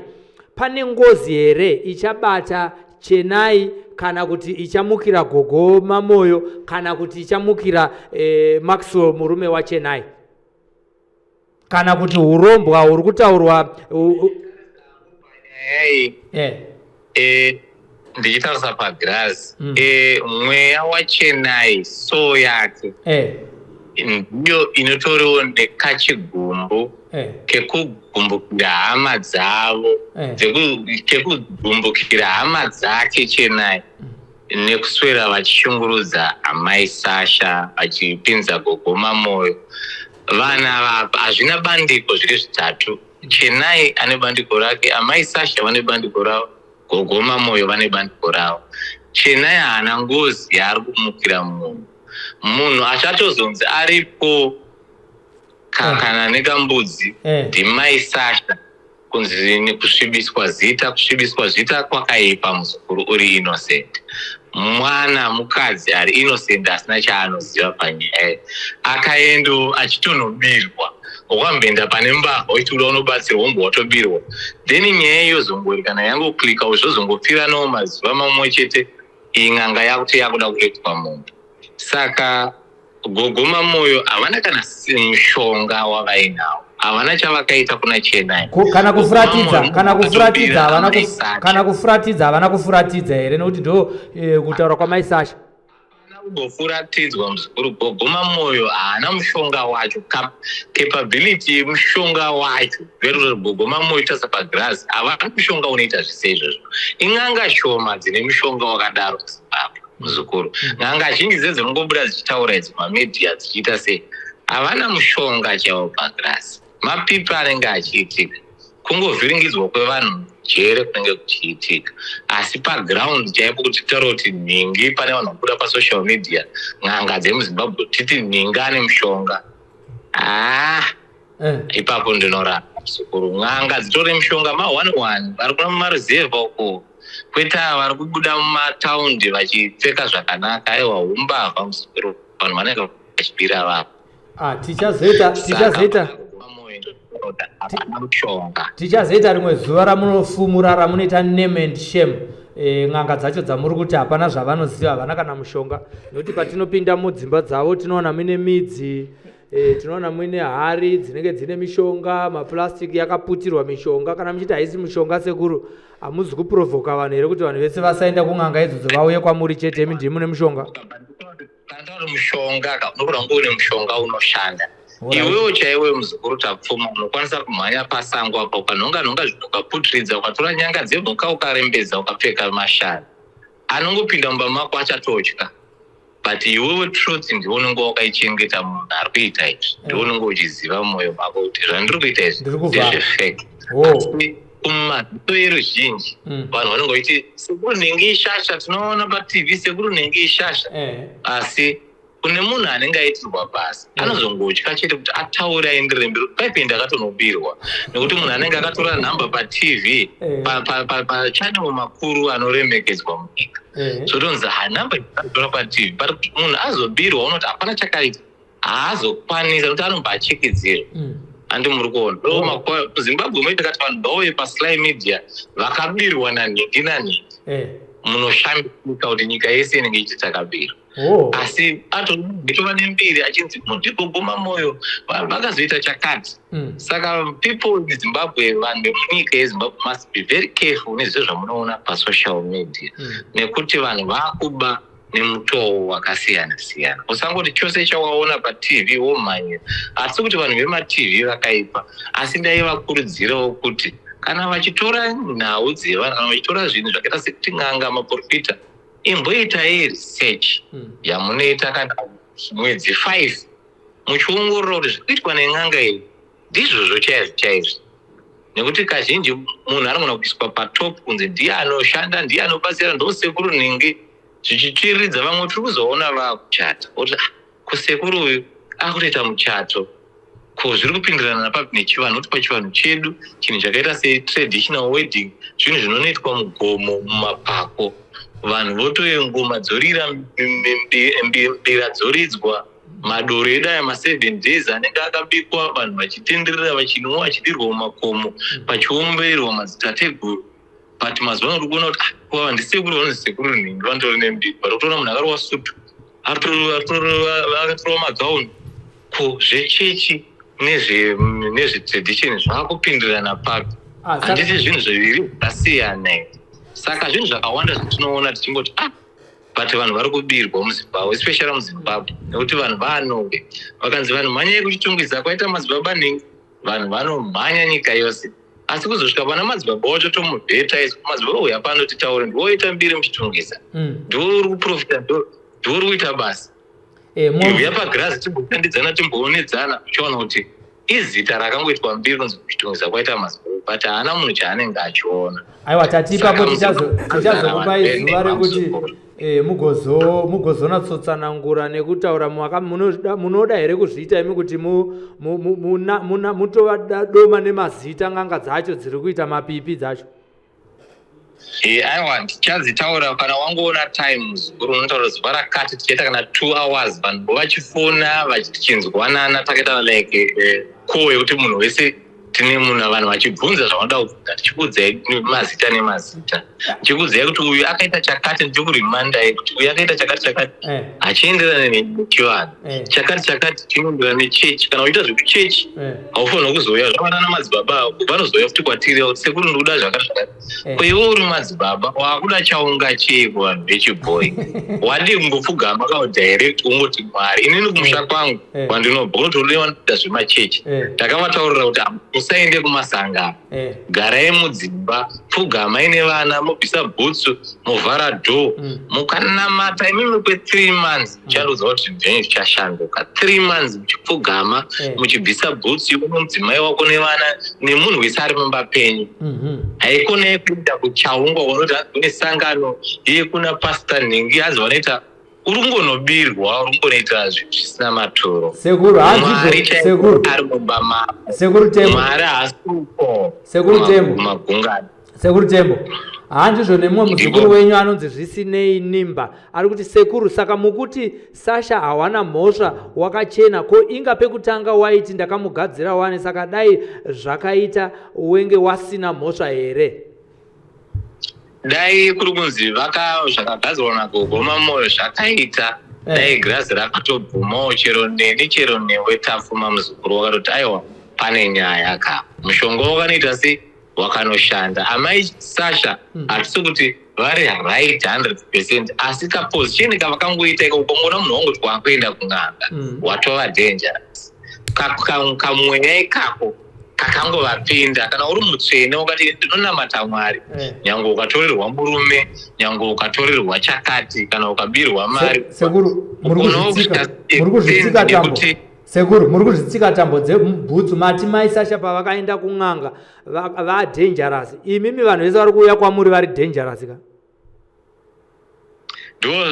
pane ngozi here ichabata Chenai, kana kuti ichamukira gogo Mamoyo, kana kuti ichamukira Maxwell, murume waChenai? Kana kuti urombwa huri kutaurwa Hey. Ndichitarisa pagirazi, mweya waChenai, so yake ndiyo inotoriwo nekachigumbu kekugumbukira hama dzavo, kekugumbukira hama dzake Chenai, nekuswera vachishungurudza amai Sasha, vachipinza gogo mamoyo. Vana vapa hazvina bandiko, zviri zvitatu. Chenai ane bandiko rake, amai Sasha vane bandiko ravo, gogo mamoyo vane bandiko ravo. Chenai haana ngozi yaari kumukira munhu. Munhu achatozonzi aripo kana nekambudzi ndimai Sasha, kunzi kusvibiswa zita. Kusvibiswa zita kwakaipa, muzukuru. Uri innocent, mwana mukadzi ari innocent, asina chaanoziva panyaya. Akaendo achitonobirwa, wakamboenda pane mbavha uchiti uda unobatsirwa, wombo watobirwa. Then nyaya iyozongori kana yangoklika, zvozongopfiranawo mazuva mamwe chete, iyi n'anga yakuti yakuda kuretwa munhu. Saka gogo mamoyo havana kana mushonga wavainawo, havana chavakaita kuna Chenai. Kana kufuratidza, kana kufuratidza havana. Kana kufuratidza havana kufuratidza here? Nekuti ndo kutaura kwamai Sasha. Kugofuratidzwa, muzukuru, gogo mamoyo haana mushonga wacho, capability yemushonga wacho. Veruri gogo mamoyo tasa pagirazi, havana mushonga unoita zvise izvozvo. In'anga shoma dzine mushonga wakadaro muZimbabwe, muzukuru. N'anga zhinji dzedzinongobuda dzichitaura idzi mamedia dzichiita sei, havana mushonga chaiwo pagirazi. Mapipi anenge achiitika, kungovhiringidzwa kwevanhu jere kunenge kuchiitika, asi paground chaipo kuti titaure kuti nhingi, pane vanhu vabuda pasocial media, n'anga dzemuZimbabwe, titi nhingi ane mushonga, haa, ipapo ndinorapa, muzukuru. N'anga dzitori mushonga ma1 1 vari kuna mumaruzevha uko, kwete ava vari kubuda mumataundi vachipfeka zvakanaka. Aiwa, umbavha, muzukuru, vanhu vanenge vachibira vavo. Ah, tichazoita tichazoita mushonga. Tichazoita rimwe zuva ramunofumura, ramunoita name and shame n'anga dzacho dzamuri kuti hapana zvavanoziva, havana kana mushonga. Nokuti patinopinda mudzimba dzavo tinoona muine midzi, tinoona muine hari dzinenge dzine mishonga, mapurasitiki yakaputirwa mishonga. Kana muchiti haisi mishonga, sekuru, hamuzi kuprovoka vanhu here kuti vanhu vese vasaenda kun'anga idzodzo, vauye kwamuri chete, imi ndimi mune mushonga? Kana tauri mushonga ka, unogona kunge une mushonga unoshanda. Iwewo chaiwe, muzukuru Tapfuma, unokwanisa kumhanya pasango apa, ukanhonga nhonga zvinhu, ukaputiridza, ukatora nyanga dzemhuka, ukarembedza, ukapfeka mashavi, anongopinda mumba mako achatotya. But iwewe truth ndiwe unenge wakaichengeta. Munhu ari kuita izvi, ndiwe unenge uchiziva mumwoyo mako kuti zvandiri kuita izvi Ndiri kuvhara. ndezvefake. Asi kumaziso eruzhinji, vanhu vanenge vachiti sekuru nhingi ishasha, tinoona paTV sekuru nhingi ishasha. Asi kune munhu anenge aitirwa basa, anozongotya chete kuti ataure, aenderere mberi, paipe ndakatonobirwa, nekuti munhu anenge akatora nhamba paTV, pachannel makuru anoremekedzwa munyika. Zvotonzi hanhamba tora paTV, but kuti munhu azobirwa, unoti hapana chakaita, haazokwanisa, nekuti anobva achikidzira. Handi muri kuona? Ndo Zimbabwe moita kati vanhu vauye pasly media vakabirwa nanhingi nanhingi. Munoshamisika kuti nyika yese inenge ichiti takabirwa. Asi atova nembiri achinzi mudigogo mamoyo vakazoita chakati. Saka people in Zimbabwe, vanhu vemunyika yeZimbabwe must be very careful nezviro zvamunoona pasocial media, nekuti vanhu vakuba nemutoo wakasiyana siyana. Usangoti chose chawaona paTV womhanyira. Asi kuti vanhu vemaTV vakaipa, asi ndaivakurudzirawo kuti kana vachitora nhau dzevanhu, kana vachitora zvinhu zvakaita sekuti n'anga, maprofita, imboitai research yamunoita kana mwedzi 5, muchiongorora kuti zviri kuitwa nen'anga iyi ndizvozvo chaizvo chaizvo. Nekuti kazhinji munhu anogona kuiswa patop kunzi ndiye anoshanda, ndiye anobatsira, ndosekuru nhingi, zvichitsviriridza. Vamwe tiri kuzoona vakuchata, oti, "Ah, kusekuru uyu akutoita muchato, ko zviri kupindirana napapi nechivanhu?" Kuti pachivanhu chedu chinhu chakaita setraditional wedding zvinhu zvinonoitwa mugomo, mumapako, vanhu votoye, ngoma dzorira, mbira dzoridzwa, madoro edu aya ma7 days anenge akabikwa, vanhu vachitenderera, vachinwa, vachidirwa mumakomo, pachiomberwa madzitateguru. But mazuva ano uri kuona kuti, ah, kuva ndisekuru vanonzi sekuru nhingi, vanotori nembiri, but kutoona munhu akarova sutu, akatorova magauni, ko zvechechi. Nezvetradition zvakupindirana papi? Handiti zvinhu zviviri zvakasiyana here? Saka zvinhu zvakawanda zvatinoona tichingoti, ah, but vanhu vari kubirwa muZimbabwe, especially muZimbabwe, nekuti vanhu vanove vakanzi vanhu mhanyai kuChitungwiza, kwaita madzibaba nhingi, vanhu vanomhanya nyika yose, asi kuzosvika pana madzibaba wacho tomubheta isu, madzibaba uya pano titaure, ndiwoita mbiri muChitungwiza, ndiwo uri kuprofita, ndiwo uri kuita basa. Uya pagirazi timboshandidzana, timboonedzana, uchiona kuti izita rakangoitwa mbiri kunzi kuChitungwiza kwaita madzibaba, but haana munhu chaanenge achiona. Aiwa, tati ipapo tichazokupai zuva rekuti mugozonatsotsanangura nekutaura. Munoda here kuzviita imi kuti mutovadoma nemazita n'anga dzacho dziri kuita mapipi dzacho? Aiwa, tichadzitaura kana wangoona time, muzukuru. Unotaura zuva rakati, tichaita kana 2 hours, vanhu vachifona tichinzwanana, takaita like call yekuti munhu wese tine munhu, vanhu vachibvunza zvavanoda kubvunza, tichikuudzai mazita nemazita, tichikuudzai kuti uyu akaita chakati, ndichikuremindai kuti uyu akaita chakati chakati, hachienderani nechivanhu, chakati chakati chinoenderana nechechi. Kana uchiita zvekuchechi, haufaniri kuzouya zvavanana madzibaba vanozouya futi kwatiri kuti, "Sekuru, ndikuda zvakati zvakati." Ko iwe uri madzibaba, wakuda chaunga chei kuvanhu vechibhoi? Wadii kungopfugama kao direct, ungoti, "Mwari, inini kumusha kwangu kwandinobva kunotoda vanoita zvemachechi." Ndakavataurira kuti musaende kumasangano, garai mudzimba, pfugamai nevana, mobvisa bhutsu, muvhara dhoo, mukanamata imimi kwe3 months, muchandoudza kuti zvinhu zvenyu zvichashanduka. 3 months muchipfugama, muchibvisa bhutsu, iwe nemudzimai wako nevana nemunhu wese ari mumba penyu. Haikonai kuenda kuchaungwa unoti kune sangano yekuna Pasta nhingi, hanzi vanoita, uri kungonobirwa, uri kungonoita zvinhu zvisina maturo. Sekuru, Mwari hanzizvo sekuru. ari mumba mako. Sekuru Tembo. Mwari haasi uko Sekuru Tembo. kumagungano. Sekuru Tembo, handizvo nemumwe muzukuru wenyu anonzi Zvisinei Nimba ari kuti, "Sekuru, saka mukuti Sasha hawana mhosva, wakachena? Ko inga pekutanga waiti ndakamugadzira wani? Saka dai zvakaita wenge wasina mhosva here?" Dai kuri kunzi zvakagadzirwa nagogo Mamoyo zvakaita, dai girazi rakatobvumawo, chero neni, chero newe tapfuma, muzukuru, wakatoti, "Aiwa, pane nyaya ka." Mushonga wakanoita se wakanoshanda amai Sasha. Hatisi kuti vari right 100%, asi kaposition kavakangoita iko, ukangoona munhu wangoti wakuenda kun'anga, watova dangerous. Kamweya ikako kakangovapinda. Kana uri mutsvene, wakati ndinonamata Mwari, nyange ukatorerwa murume, nyange ukatorerwa chakati, kana ukabirwa mari, Sekuru, muri ukonawo kuzvitsika kusvika muri kuzvitsika tambo. Sekuru, muri kuzvitsika tambo dzebhutsu. Mati mai Sasha pavakaenda kun'anga vadangerous. Imimi vanhu vese vari kuuya kwamuri vari dangerous ka?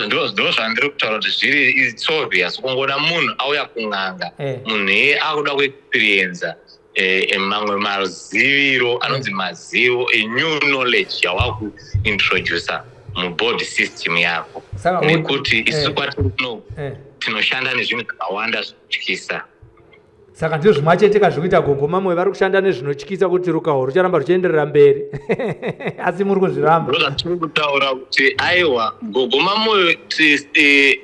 Ndo zvandiri kutaura kuti zviri, it's obvious kungoona munhu auya kun'anga, munhu iye akuda kuexperienza mamwe maziviro anonzi mazivo, a new knowledge yawakuintroduca mubody system yako, nekuti isu kwatiri kuno tinoshanda nezvinhu zvakawanda zvinotyisa. Saka ndizvo zvimwe chete ka zvikuita gogo Mamwe, vari kushanda nezvinotyisa kuti rukaho rucharamba ruchienderera mberi, asi muri kuzviramba. Ndo zvatiri kutaura kuti aiwa, gogo Mamoyo,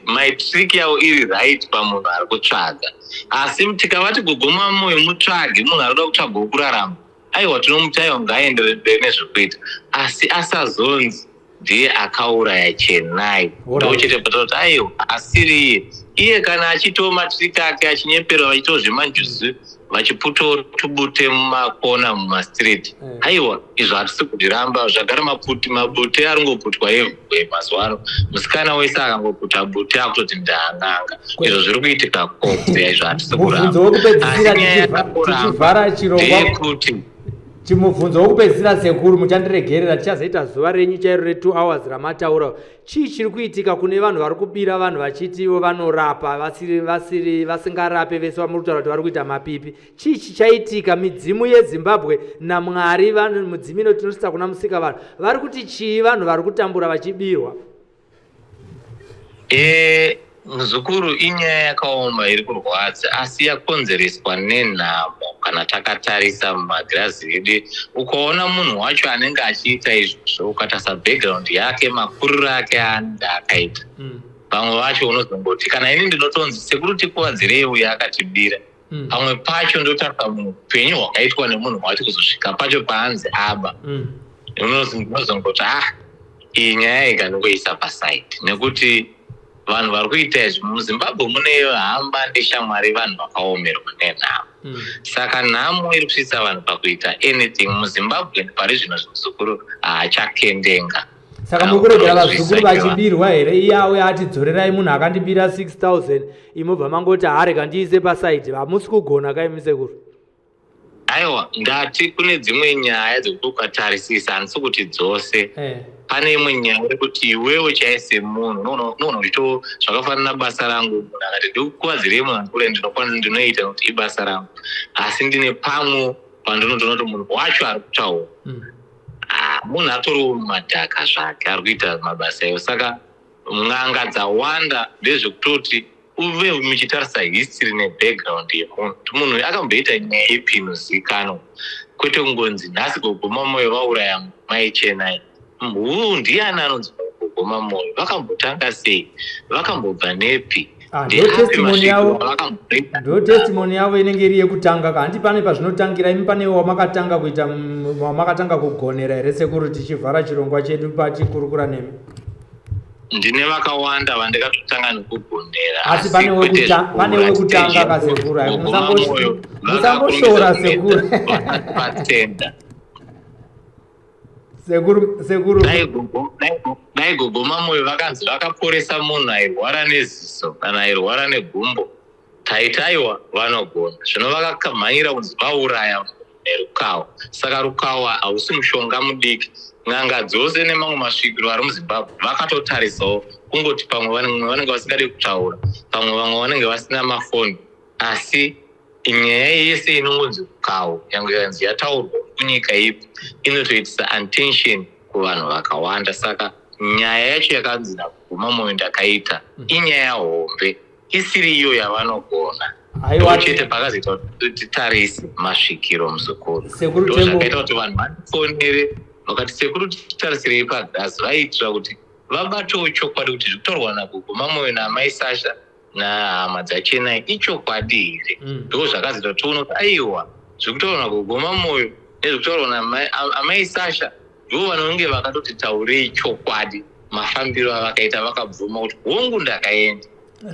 matrick yavo iri right pamunhu ari kutsvaga, asi tikavati gogo Mamoyo mutsvage, munhu ari kuda kutsvaga wokurarama, aiwa, tinomuti aiwa, ngaaenderere mberi nezvekuita, asi asazonzi ndiye akauraya Chenai. Ndochete patinoti aiwa, asiri iye. Iye kana achitiwo matrick ake achinyepera, vachitiwo zvemanjuzu, vachiputawo tubute mumakona, mumastreet, aiwa, izvo hatisi kuzviramba. Zvagara maputi, mabute ari ngoputwa everywhere mazuva ano. Musikana wese akangoputa bute akutoti ndaan'anga. Izvo zviri kuitika kose, izvo hatisi Mubvunzo kuramba. wekupedzisira, Asi nyaya tichivhara yakuramba chirongwa, ndeyekuti chimubvunzo wokupedzisira sekuru, muchandiregerera, tichazoita zuva renyu chairo re2 hours ramataura. Chii chiri kuitika kune vanhu vari kubira vanhu vachiti ivo vanorapa, vasiri vasingarape? Vese vamuri kutaura kuti vari kuita mapipi, chii chichaitika? Midzimu yeZimbabwe naMwari, vanhu, mudzimu ino tinosvitsa kuna musika, vanhu vari kuti chii, vanhu vari kutambura vachibirwa? Muzukuru, inyaya yakaoma iri kurwadza, asi yakonzereswa nenhamo. Kana takatarisa mumagirazi edu, ukaona munhu wacho anenge achiita izvozvo, ukatarisa background yake, makuriro ake aanenge akaita, vamwe vacho unozongoti, kana ini ndinotonzi, "Sekuru, tikuwadzirei uyo akatibira." Pamwe pacho ndotarisa upenyu hwakaitwa nemunhu wacho kuzosvika pacho paanzi aba. Ndinozongoti, ah, iyi nyaya ikandingoisa paside, nekuti vanhu vari kuita izvi muZimbabwe mune hama neshamwari, vanhu vakaomerwa nenhamo. Saka nhamo iri kusvitsa vanhu pakuita anything muZimbabwe pari zvino. Zvimuzukuru haachakendenga. Saka muri kuregera vazukuru vachibirwa here? Iye auya ati, "Dzorerai munhu akandibira 6000," imobva mangoti, "Harega ndiise paside"? Hamusi kugona kaimi, sekuru. Aiwa, ndati kune dzimwe nyaya dzekuti ukatarisisa, handisi kuti dzose. Pane imwe nyaya yekuti iwewe chai semunhu unoona uchito zvakafanana basa rangu. Munhu akati, "Ndikukuvadzirei munhu kule," ndinokwanisa, ndinoita nekuti ibasa rangu, asi ndine pamwe pandinotoona kuti munhu wacho ari kutaura, ah, munhu atoriwo mumadhaka zvake, ari kuita mabasa iwo. Saka n'anga dzawanda ndezvekutoti uve muchitarisa history nebackground yemunhu, kuti munhu uyu akamboita nyaya ipi inozivikanwa, kwete kungonzi nhasi Gogo Mamoyo vauraya mai Chenai. Huu, ndiani anonzi Gogo Mamoyo? Vakambotanga sei? Vakambobva nepi? Ah, ndo Ndeapi testimony masvikiro yavo. avakamboita? Ndo testimony yavo inenge iri yekutanga ka? Handi pane pazvinotangira? Imi pane wamakatanga kuita, wamakatanga kugonera here, sekuru, tichivhara chirongwa chedu patikurukura nemi? Ndine vakawanda vandakatotanga nekugonera. Asi pane kwete pane zvikuru, wekutanga asi kasekuru? Ai, Gogo Mamoyo musangoshora, sekuru. patenda. Sekuru, sekuru. Dai Gogo Mamoyo vakanzi vakaporesa munhu airwara neziso kana airwara negumbo, taiti aiwa, vanogona. Zvino vakamhanyira kunzi vauraya nerukawa. Saka rukawa hausi mushonga mudiki. N'anga dzose nemamwe masvikiro ari muZimbabwe vakatotarisawo, kungoti pamwe vanenge vasingadi kutaura, pamwe vamwe vanenge vasina mafoni, asi nyaya yese inongonzi rukawo, yange yanzi yataurwa kunyika ipi, inotoitisa attention kuvanhu vakawanda. Saka nyaya yacho yakanzi naGogo Mamoyo ndakaita inyaya hombe isiri iyo yavanogona. Aiwa. Chete pakazoita kuti titarise masvikiro, muzukuru. Sekuru Ndo Tembo. zvakaita kuti vanhu vandifonere vakati, "Sekuru, titarisirei pagasi." Vaiitira kuti vabatewo chokwadi kuti zvikutorwa naGogo Mamoyo naamai Sasha nahama dzaChenai ichokwadi here. Ndo zvakazoita kuti tione kuti aiwa, zvekutaurwa naGogo Mamoyo nezvekutaurwa naamai Sasha, ndo vanonge vakatoti taurei chokwadi mafambiro avakaita. Vakabvuma kuti, "Hongu, ndakaenda."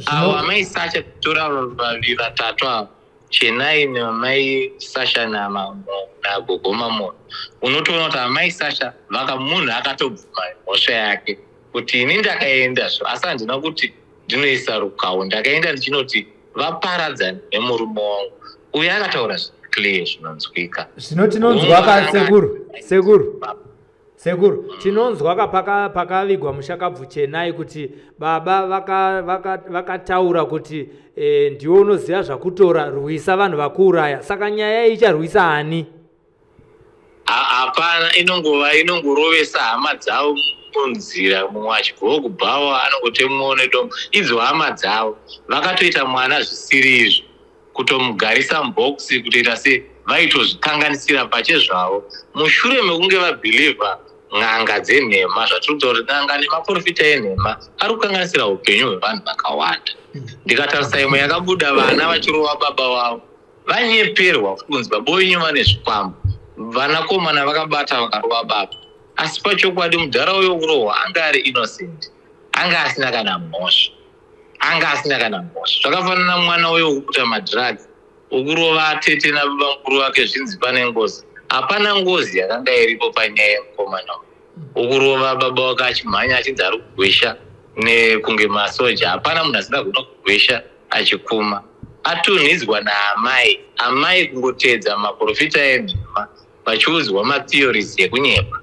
Avo amai Sasha, tora vaviri vatatu avo, Chenai namai Sasha naGogo Mamoyo, unotoona kuti amai Sasha vaka munhu akatobvuma mhosva yake kuti, "Ini ndakaenda zvo, asi handina kuti ndinoisa rukawo. Ndakaenda ndichinoti vaparadzani nemurume wangu." Uyo akataura clear, zvinonzwika. Zvino tinonzwa ka, sekuru, sekuru, sekuru, tinonzwa ka pakavigwa mushakabvu Chenai kuti baba vakataura kuti ndiwe unoziva zvakutora, rwisa vanhu vakuuraya. Saka nyaya iyi icharwisa ani? Hapana, inongova inongorovesa hama dzavo munzira. Mumwe achibvawo kubhawa anongotemwawo nedombo. Idzo hama dzavo vakatoita mwana zvisiri izvo, kutomugarisa mubhokisi, kutoita se vaitozvikanganisira pachezvavo mushure mekunge vabhilivha n'anga dzenhema. Zvatiri kutaura kuti n'anga nemaprofita enhema ari kukanganisira upenyu hwevanhu vakawanda. Ndikatarisa imwe yakabuda vana vachirova baba vavo, vanyeperwa kunzi baba wenyu vane zvikwambo. Vanakomana vakabata vakarova baba, asi pachokwadi mudhara uyo kurohwa anga ari innocent, anga asina kana mhosva, anga asina kana mhosva. Zvakafanana mwana uyo wekuita madrugs, wokurova tete nababa mukuru vake, zvinzi pane ngozi. Hapana ngozi yakanga iripo panyaya yemukomana uyu wokurova baba wake achimhanya achinzi ari kugwesha nekunge masoja. Hapana munhu asingagona kugwesha achikuma. Atunhidzwa naamai, amai kungoteedza maprofita enhema vachiudzwa matheories ekunyepa.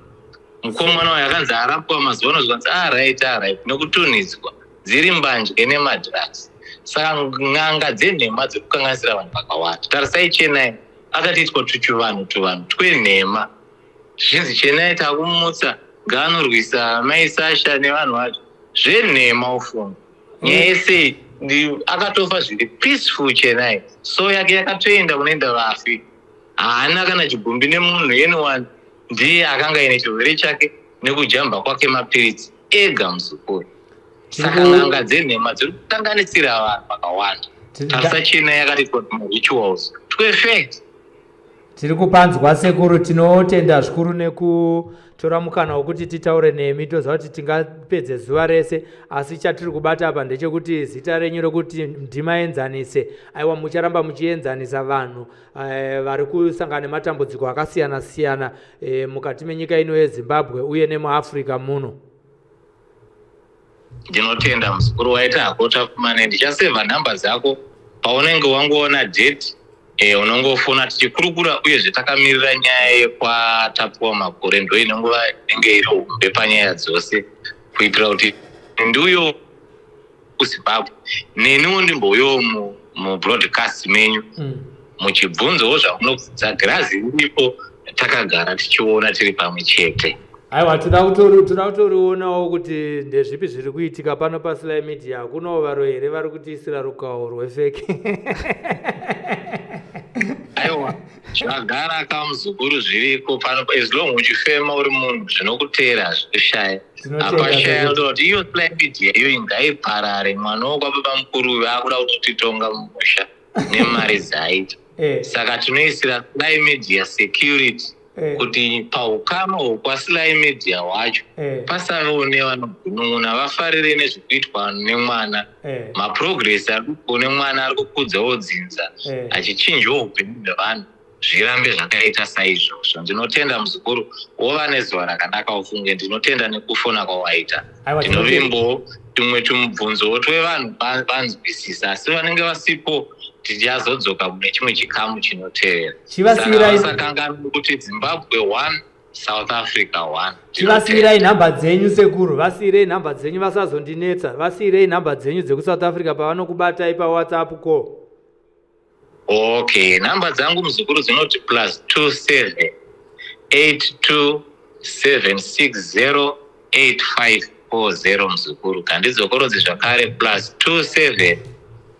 Mukomana uyu akanzi arapwa mazuva ano, zvikanzi alright, alright, nekutunhidzwa dziri mbanje nemadrugs. Saka n'anga dzenhema dziri kukanganisira vanhu vakawanda. Tarisai Chenai, akatiitwa tuchivanhu, tuvanhu twenhema, zvichinzi Chenai takumutsa, ngaanorwisa mai Sasha nevanhu vacho, zvenhema. Ufunga nyaya yese akatofa zviri peaceful Chenai, so yake yakatoenda kunoenda vafi. Haana kana chigumbi nemunhu anyone. Ndiye akanga aine chirwere chake nekujamba kwake mapiritsi ega, muzukuru. Saka n'anga dzenhema dziri kukanganisira vanhu vakawanda. Tarisa China yakarecord marituals twefe. Tiri kupanzwa sekuru, tinotenda zvikuru nekutora mukana wekuti titaure nemi. Toziva kuti tingapedze zuva rese, asi chatiri kubata apa ndechekuti zita renyu rekuti ndimaenzanise, aiwa, mucharamba muchienzanisa vanhu vari kusangana nematambudziko akasiyana siyana mukati menyika ino yeZimbabwe uye nemuAfrica muno. Ndinotenda, muzukuru. Waita hako, Tapfumane. Ndichasevha nhamba dzako. Paunenge wangoona date, unongofona tichikurukura. Uyezve takamirira nyaya yekwaTapiwa Makore, ndo inongova inenge iri hombe panyaya dzose, kuitira kuti ndiuyewo kuZimbabwe, neniwo ndimbouyewo mubroadcast menyu muchibvunzawo zvamunobvunza. Girazi riripo, takagara tichiona tiri pamwe chete. Aiwa, toda kutorionawo kuti ndezvipi zviri kuitika pano paSly Media. Hakunawo varo here vari kutiisira rukawo rwefake? Aiwa, zvagara kamuzukuru, zviriko pano. As long uchifema uri munhu, zvinokuteera hazvikushaya. Hapashaya kuti iyo Sly Media iyo ngaiparare. Mwana wokwababa mukuru uyu akuda kutotitonga mumusha nemari dzaaita. Saka tinoisira Sly Media security kuti paukama hwekwaSly Media hwacho pasavewo nevanogunun'una. Vafarire nezvekuitwa nemwana, maprogress ari kuitwa nemwana, ari kukudzawo dzinza, achichinjawo upenyu hwevanhu. Zvirambe zvakaita saizvozvo. Ndinotenda, muzukuru. Wova nezuva rakanaka ufunge. Ndinotenda nekufona kwawaita. Ndinovimbawo tumwe tumubvunzowo twevanhu vanzwisisa, asi vanenge vasipo tichazodzoka mune chimwe chikamu chinotevera. Vasakanganwa kuti Zimbabwe 1, South Africa 1. Chivasiyirai nhamba dzenyu, sekuru. Vasiyirei nhamba dzenyu, vasazondinetsa. Vasiyirei nhamba dzenyu dzekuSouth Africa pavanokubatai paWhatsApp call. Okay, nhamba dzangu, muzukuru, dzinoti +27 82 760 8540. Muzukuru, kandidzokorodzi zvakare: +27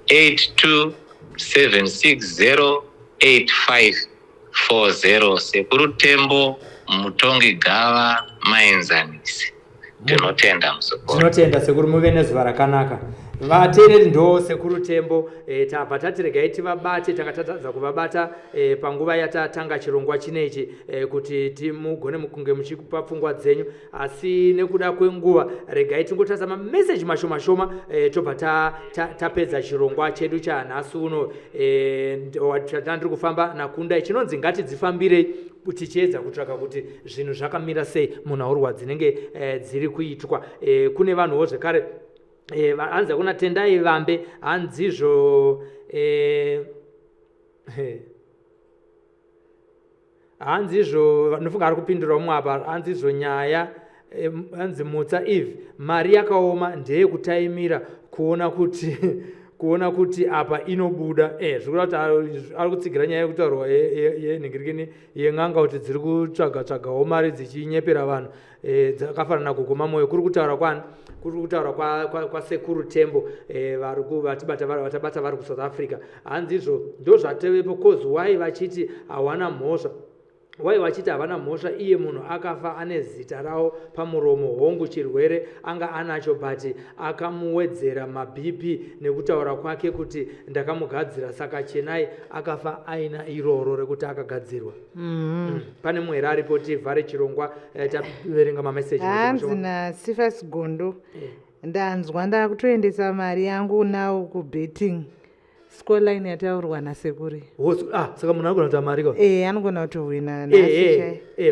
82 760 8540. Sekuru Tembo, mutongi gava maenzanisi. Ndinotenda, muzukuru. Tinotenda, sekuru. Muve nezuva rakanaka. Vateereri, ndo Sekuru Tembo. Tabva tati regai tivabate. Tanga tatadza kuvabata panguva yatatanga chirongwa chinechi kuti timugone kunge muchipa pfungwa dzenyu, asi nekuda kwenguva regai tingotarisa mameseji mashoma shoma, tobva tapedza chirongwa chedu chanhasi uno. Chatandiri kufamba nakundai chinonzi ngatidzifambirei, tichiedza kutsvaka kuti zvinhu zvakamira sei munhaurwa dzinenge dziri kuitwa. Kune vanhuwo zvekare, hanzi hakuna Tendai Vambe, hanzizvo hanzizvo, nofunga ari kupindura umwe apa. Hanzizvo nyaya, hanzi Mutsa Eve, mari yakaoma ndeyekutaimira kuona kuti apa inobuda. Zvikureva kuti ari kutsigira nyaya yekutaurwa yenhingirikini yen'anga kuti dziri kutsvaga tsvagawo mari dzichinyepera vanhu, dzakafanana kugoma mwoyo. Kuri kutaura kwani? Kuri kutaura kwaSekuru Tembo, vari vatibata, vatabata vari kuSouth Africa. Hanzi izvo ndo zvatevepo, cause why vachiti hawana mhosva? Wai vachiti havana mhosva iye munhu akafa ane zita ravo pamuromo? Hongu, chirwere anga anacho, but akamuwedzera maBP nekutaura kwake kuti ndakamugadzira. Saka Chenai akafa aina iroro rekuti akagadzirwa. Pane muhera aripo? Tivhare chirongwa, taverenga mameseji. Hanzi naSifas Gondo, ndanzwa ndakutoendesa mari yangu nawo kubetting. Scoreline yataurwa nasekuri. Ah, saka munhu anogona kuita mari ka? E, anogona kutohwina.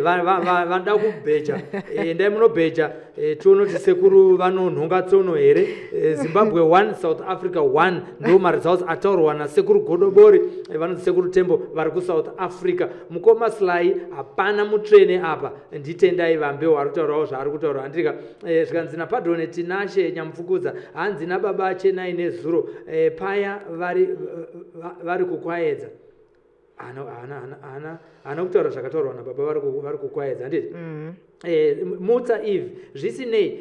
Vanoda kubheja, endai munobheja, tione kuti sekuru vanonhonga tsono here. Zimbabwe 1, South Africa 1, ndo maresults ataurwa naSekuru Godobori, vanonzi Sekuru Tembo vari kuSouth Africa. Mukoma Sly, hapana mutsvene apa. Nditendai Vambewo ari kutaurawo zvaari kutaura, handika? Zvikanzi naPadone Tinashe Nyamupfukudza, hanzi nababa Chenai nezuro paya vari kukwaedza. Haana kutaura zvakataurwa nababa vari kukwaedza, handiti? Mutsa Eve, zvisinei,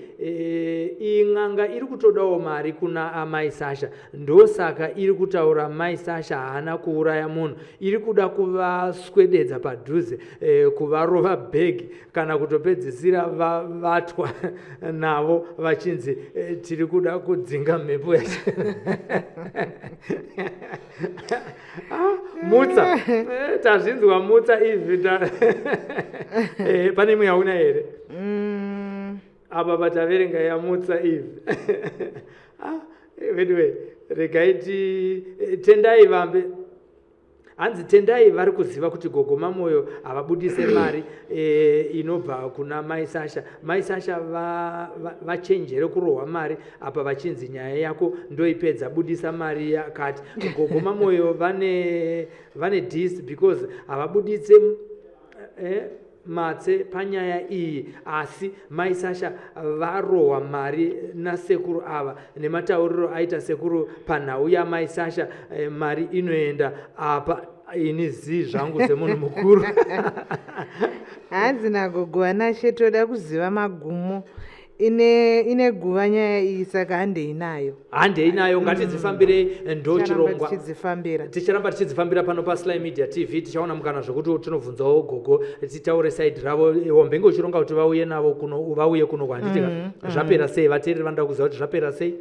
iyi n'anga iri kutodawo mari kuna amai Sasha, ndosaka iri kutaura mai Sasha haana kuuraya munhu. Iri kuda kuvaswededza padhuze, kuvarova bhegi kana kutopedzisira vabatwa navo vachinzi tiri kuda kudzinga mhepo yacho. Ah, Mutsa, tazvinzwa Mutsa Eve. Pane imwe yauna here? Apa pataverenga yaMutsa Eve. Ah, anyway, regai ti Tendai vambe. Hanzi Tendai vari kuziva kuti gogo Mamoyo havabudise mari inobva kuna mai Sasha. Mai Sasha vachenjere kurohwa mari apa vachinzi nyaya yako ndoipedza, budisa mari yakati. Gogo Mamoyo vane dis because havabuditse matse panyaya iyi, asi mai Sasha varohwa mari nasekuru ava. Nematauriro aita sekuru panhau yamai Sasha, mari inoenda apa. Ini zii zvangu semunhu mukuru. Hanzi nagogo Anashe, toda kuziva magumo. Ine guva nyaya iyi, saka handei nayo. Handei nayo, ngatidzifambirei, ndo Ticharamba chirongwa. tichidzifambira. Ticharamba tichidzifambira pano paSly Media TV. Tichaona mukana zvekuti tinobvunzawo gogo, titaure side ravo. Wambenge uchironga kuti vauye navo kuno, vauye kuno kwanditika. Zvapera sei? Vateereri vanoda kuziva kuti zvapera sei.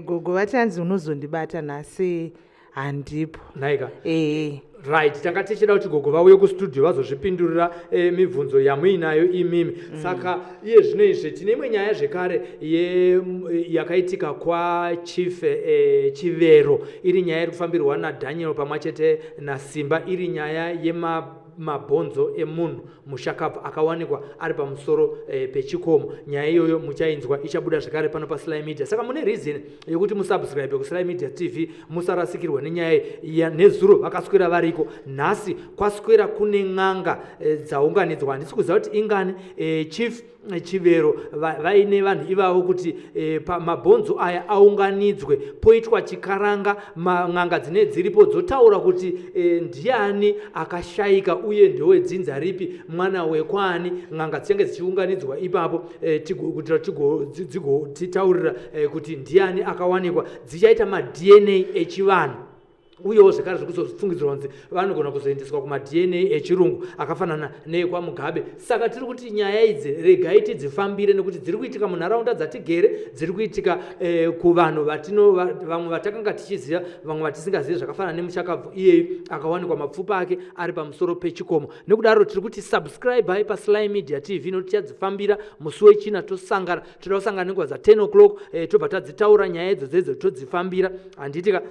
Gogo vati hanzi unozondibata nhasi, handipo. Nhaika? Ee. Right, tanga tichida kuti gogo vauye kustudio vazozvipindurira mibvunzo yamuinayo imimi. Saka iye zvino izvi tine imwe nyaya zvekare yakaitika kwaChief Chivero. Iri nyaya iri kufambirwa naDaniel pamwe chete naSimba. Iri nyaya yema mabhonzo emunhu mushakabvu akawanikwa ari pamusoro pechikomo. Nyaya iyoyo muchainzwa, ichabuda zvekare pano paSly Media. Saka mune reason yekuti musubscribe kuSly Media TV, musarasikirwa nenyaya iyi. Nezuro vakaswera variko, nhasi kwaswera kune n'anga dzaunganidzwa. Handisi kuziva kuti ingani. Chief Chivero vaine vanhu ivavo kuti mabhonzo aya aunganidzwe, poitwa chikaranga. N'anga dzine dziripo dzotaura kuti ndiani akashayika uye ndewedzinza ripi, mwana wekwani. N'anga dzichange dzichiunganidzwa ipapo kuitira dzigotitaurira kuti ndiani akawanikwa. Dzichaita maDNA echivanhu, uyewo zvekare zviri kuzofungidzirwa kunzi vanogona kuzoendeswa kumaDNA echirungu akafanana neekwaMugabe. Saka tiri kuti nyaya idzi regai tidzifambire, nekuti dziri kuitika munharaunda dzatigere, dziri kuitika kuvanhu vamwe vatakanga tichiziva, vamwe vatisingazivi, zvakafanana nemuchakabvu iyeyu akawanikwa mapfupa ake ari pamusoro pechikomo. Nekudaro tiri kuti subscribe paSly Media TV, nokuti tichadzifambira. Musi weChina tosangana, toda kusangana nenguva dza10 o'clock, tobva tadzitaura nyaya idzodzo idzo, todzifambira, handitika?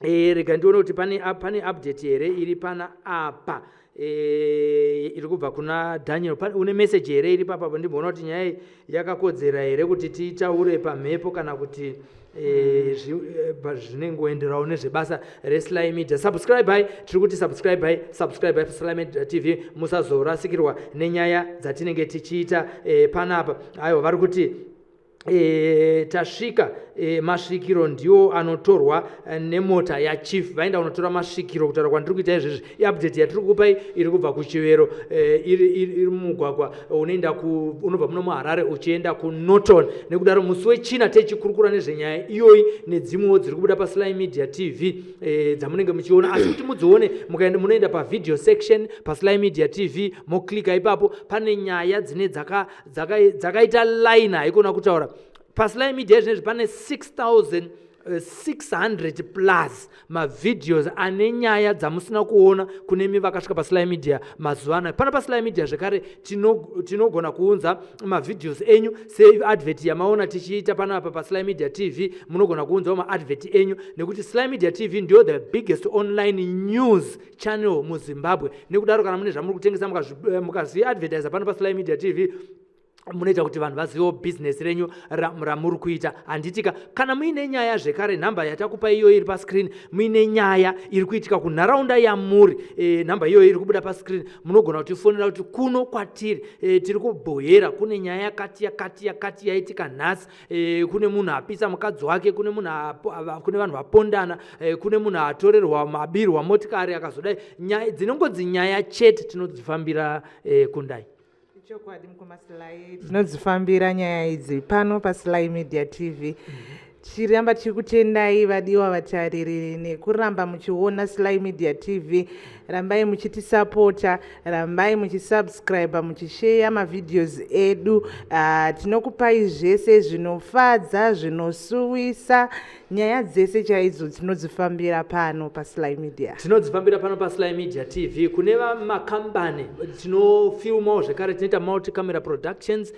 Rega ndione kuti pane update here iri pana apa iri kubva kuna Daniel. Une message here iri papapo? Ndimboona kuti nyaya iyi yakakodzera here kuti tiitaure pamhepo kana kuti zvinengoenderawo nezvebasa reSly Media. Subscribe, tiri kuti subscribe, subscribe Sly Media TV, musazorasikirwa nenyaya dzatinenge tichiita panapa. Aiwa, vari kuti tasvika. Masvikiro ndiwo anotorwa nemota yachief. Vaenda kunotora masvikiro. Kutaura kwandiri kuita izvezvi, iupdate yatiri kukupai iri kubva kuChivero, iri mumugwagwa unoenda unobva muno muHarare uchienda kuNorton. Nekudaro musi weChina techikurukura nezvenyaya iyoyi nedzimwewo dziri kubuda paSly Media TV dzamunenge muchiona. Asi kuti mudzione, mukaenda, munoenda pavideo section paSly Media TV, moklika ipapo. Pane nyaya dzine dzakaita dzaka line, haikona kutaura. PaSly Media zvinezvi pane 6600 plus mavideos ane nyaya dzamusina kuona. Kunemi vakasvika paSly Media mazuva anaya, pano paSly Media zvekare tinogona kuunza mavideos enyu seadvert yamaona tichiita panapa paSly Media TV. Munogona kuunzawo maadvert enyu, nekuti Sly Media TV ndiyo the biggest online news channel muZimbabwe. Nekudaro kana mune zvamuri kutengesa, mukazviadvertisa pano paSly Media TV, munoita kuti vanhu vazivewo bhizinesi renyu ramuri kuita, handitika? Kana muine nyaya zvekare, nhamba yatakupa iyoyo iri pascreen. Muine nyaya iri kuitika kunharaunda yamuri, nhamba iyoyo iri kubuda pascreen, munogona kutifonera kuti kuno kwatiri tiri kubhoyera, kune nyaya yakati yakati yakati yaitika nhasi, kune munhu apisa mukadzi wake, kune munhu kune vanhu vapondana, kune munhu atorerwa, mabirwa motikari akazodai. Nyaya dzinongodzi nyaya chete tinodzifambira. Kundai. Chokwadi mukoma Sly, tinodzifambira nyaya idzi pano paSly Media TV. Tichiramba tiri kutendai vadiwa vatariri nekuramba muchiona Sly Media TV. Rambai muchitisapota, rambai muchisubscribe, muchisheya mavideos edu. Tinokupai zvese zvinofadza, zvinosuwisa, nyaya dzese chaidzo tinodzifambira pano paSly Media. Tinodzifambira pano paSly Media TV. Kune vamakambani tinofilmawo zvekare, tinoita multicamera productions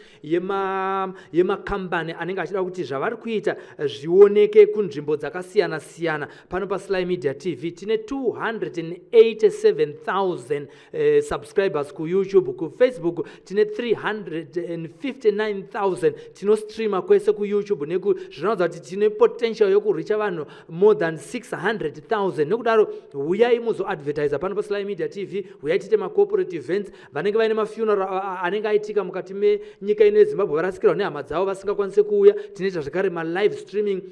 yemakambani anenge achida kuti zvavari kuita zvioneke kunzvimbo dzakasiyana siyana. Pano paSly Media TV tine 287,000 subscribers kuYouTube, kuFacebook tine 359,000. Tinostreama kwese kuYouTube neku zvinoratidza kuti tine potential yokuricha vanhu more than 600,000. Nekudaro uyai muzoadvertisa pano paSly Media TV, uyai tiite macorporate events. Vanenge vaine mafuneral anenge aitika mukati menyika ino yeZimbabwe, varasikirwa nehama dzavo vasingakwanisi kuuya, tinoita zvekare malive streaming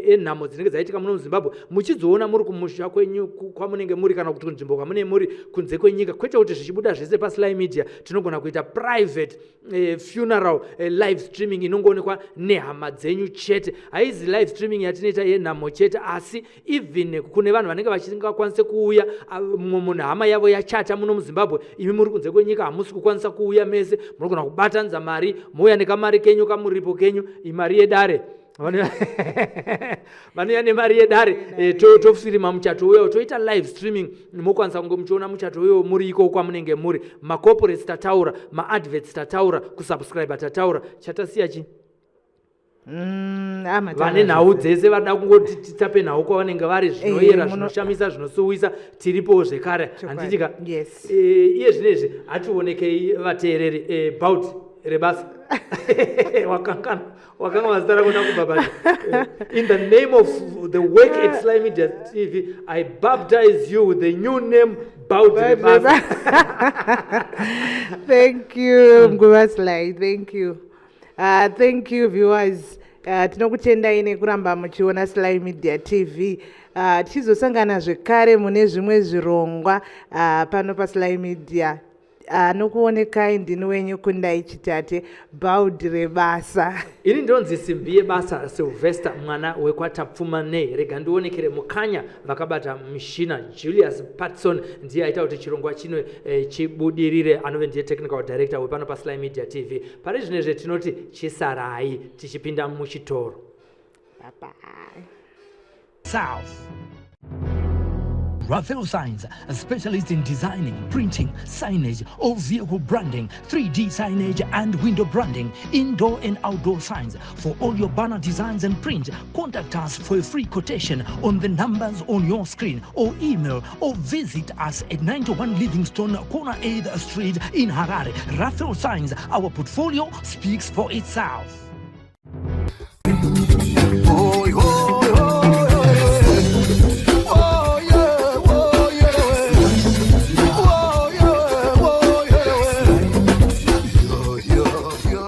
enhamo dzinenge dzaitika muno muZimbabwe, muchidziona muri kumusha kwenyu kwamunenge muri kana kuti kunzvimbo kwamunenge muri kunze kwenyika. Kwete kuti zvichibuda zvese paSly Media, tinogona kuita private funeral live streaming inongoonekwa nehama dzenyu chete. Haizi live streaming yatinoita yenhamo chete, asi even kune vanhu vanenge vachingakwanise kuuya. Mumwe munhu hama yavo yachata muno muZimbabwe, imi muri kunze kwenyika, hamusi kukwanisa kuuya mese, munogona kubatanidza mari, mouya nekamari kenyu, kamuripo kenyu, imari yedare. Vanouya nemari yedare, tofirima muchato uyo, toita live streaming, mokwanisa kunge muchiona muchato uyo muri iko kwamunenge muri. Macorporates tataura, maadverts tataura, kusubscribe tataura, chatasiya chi? Vane nhau dzese vada kungoti titape nhau kwavanenge vari, zvinoyera, zvinoshamisa, zvinosuwisa, tiripowo zvekare, handitika? Yes. Iye zvinezvi hationekei vateereri. Bout rebasa, wakangana, wakanga mazita rako nakubhabhadza. In the name of the work at Sly Media TV, I baptize you with the new name, Bout Rebasa. Thank you, Mukoma Sly. Thank you. Thank you, viewers. Tinokutendai nekuramba muchiona Sly Media TV. Tichizosangana zvekare mune zvimwe zvirongwa pano paSly Media. Nokuonekai ndini wenyu Kundai Chitate, Baudi Rebasa. Ini ndinonzi Simbi Yebasa, Sylvester mwana wekwaTapfuma. Nei rega ndionekere mukanya vakabata mushina. Julius Patson ndiye aita kuti chirongwa chino chibudirire, anove ndiye technical director wepano paSly Media TV. Pari zvinezve tinoti chisarai tichipinda muchitoro. Bye bye. South. Raphael Signs, a specialist in designing, printing, signage, all vehicle branding, 3D signage and window branding, indoor and outdoor signs. For all your banner designs and print, contact us for a free quotation on the numbers on your screen or email or visit us at 91 Livingstone, corner 8th Street in Harare. Raphael Signs, our portfolio speaks for itself.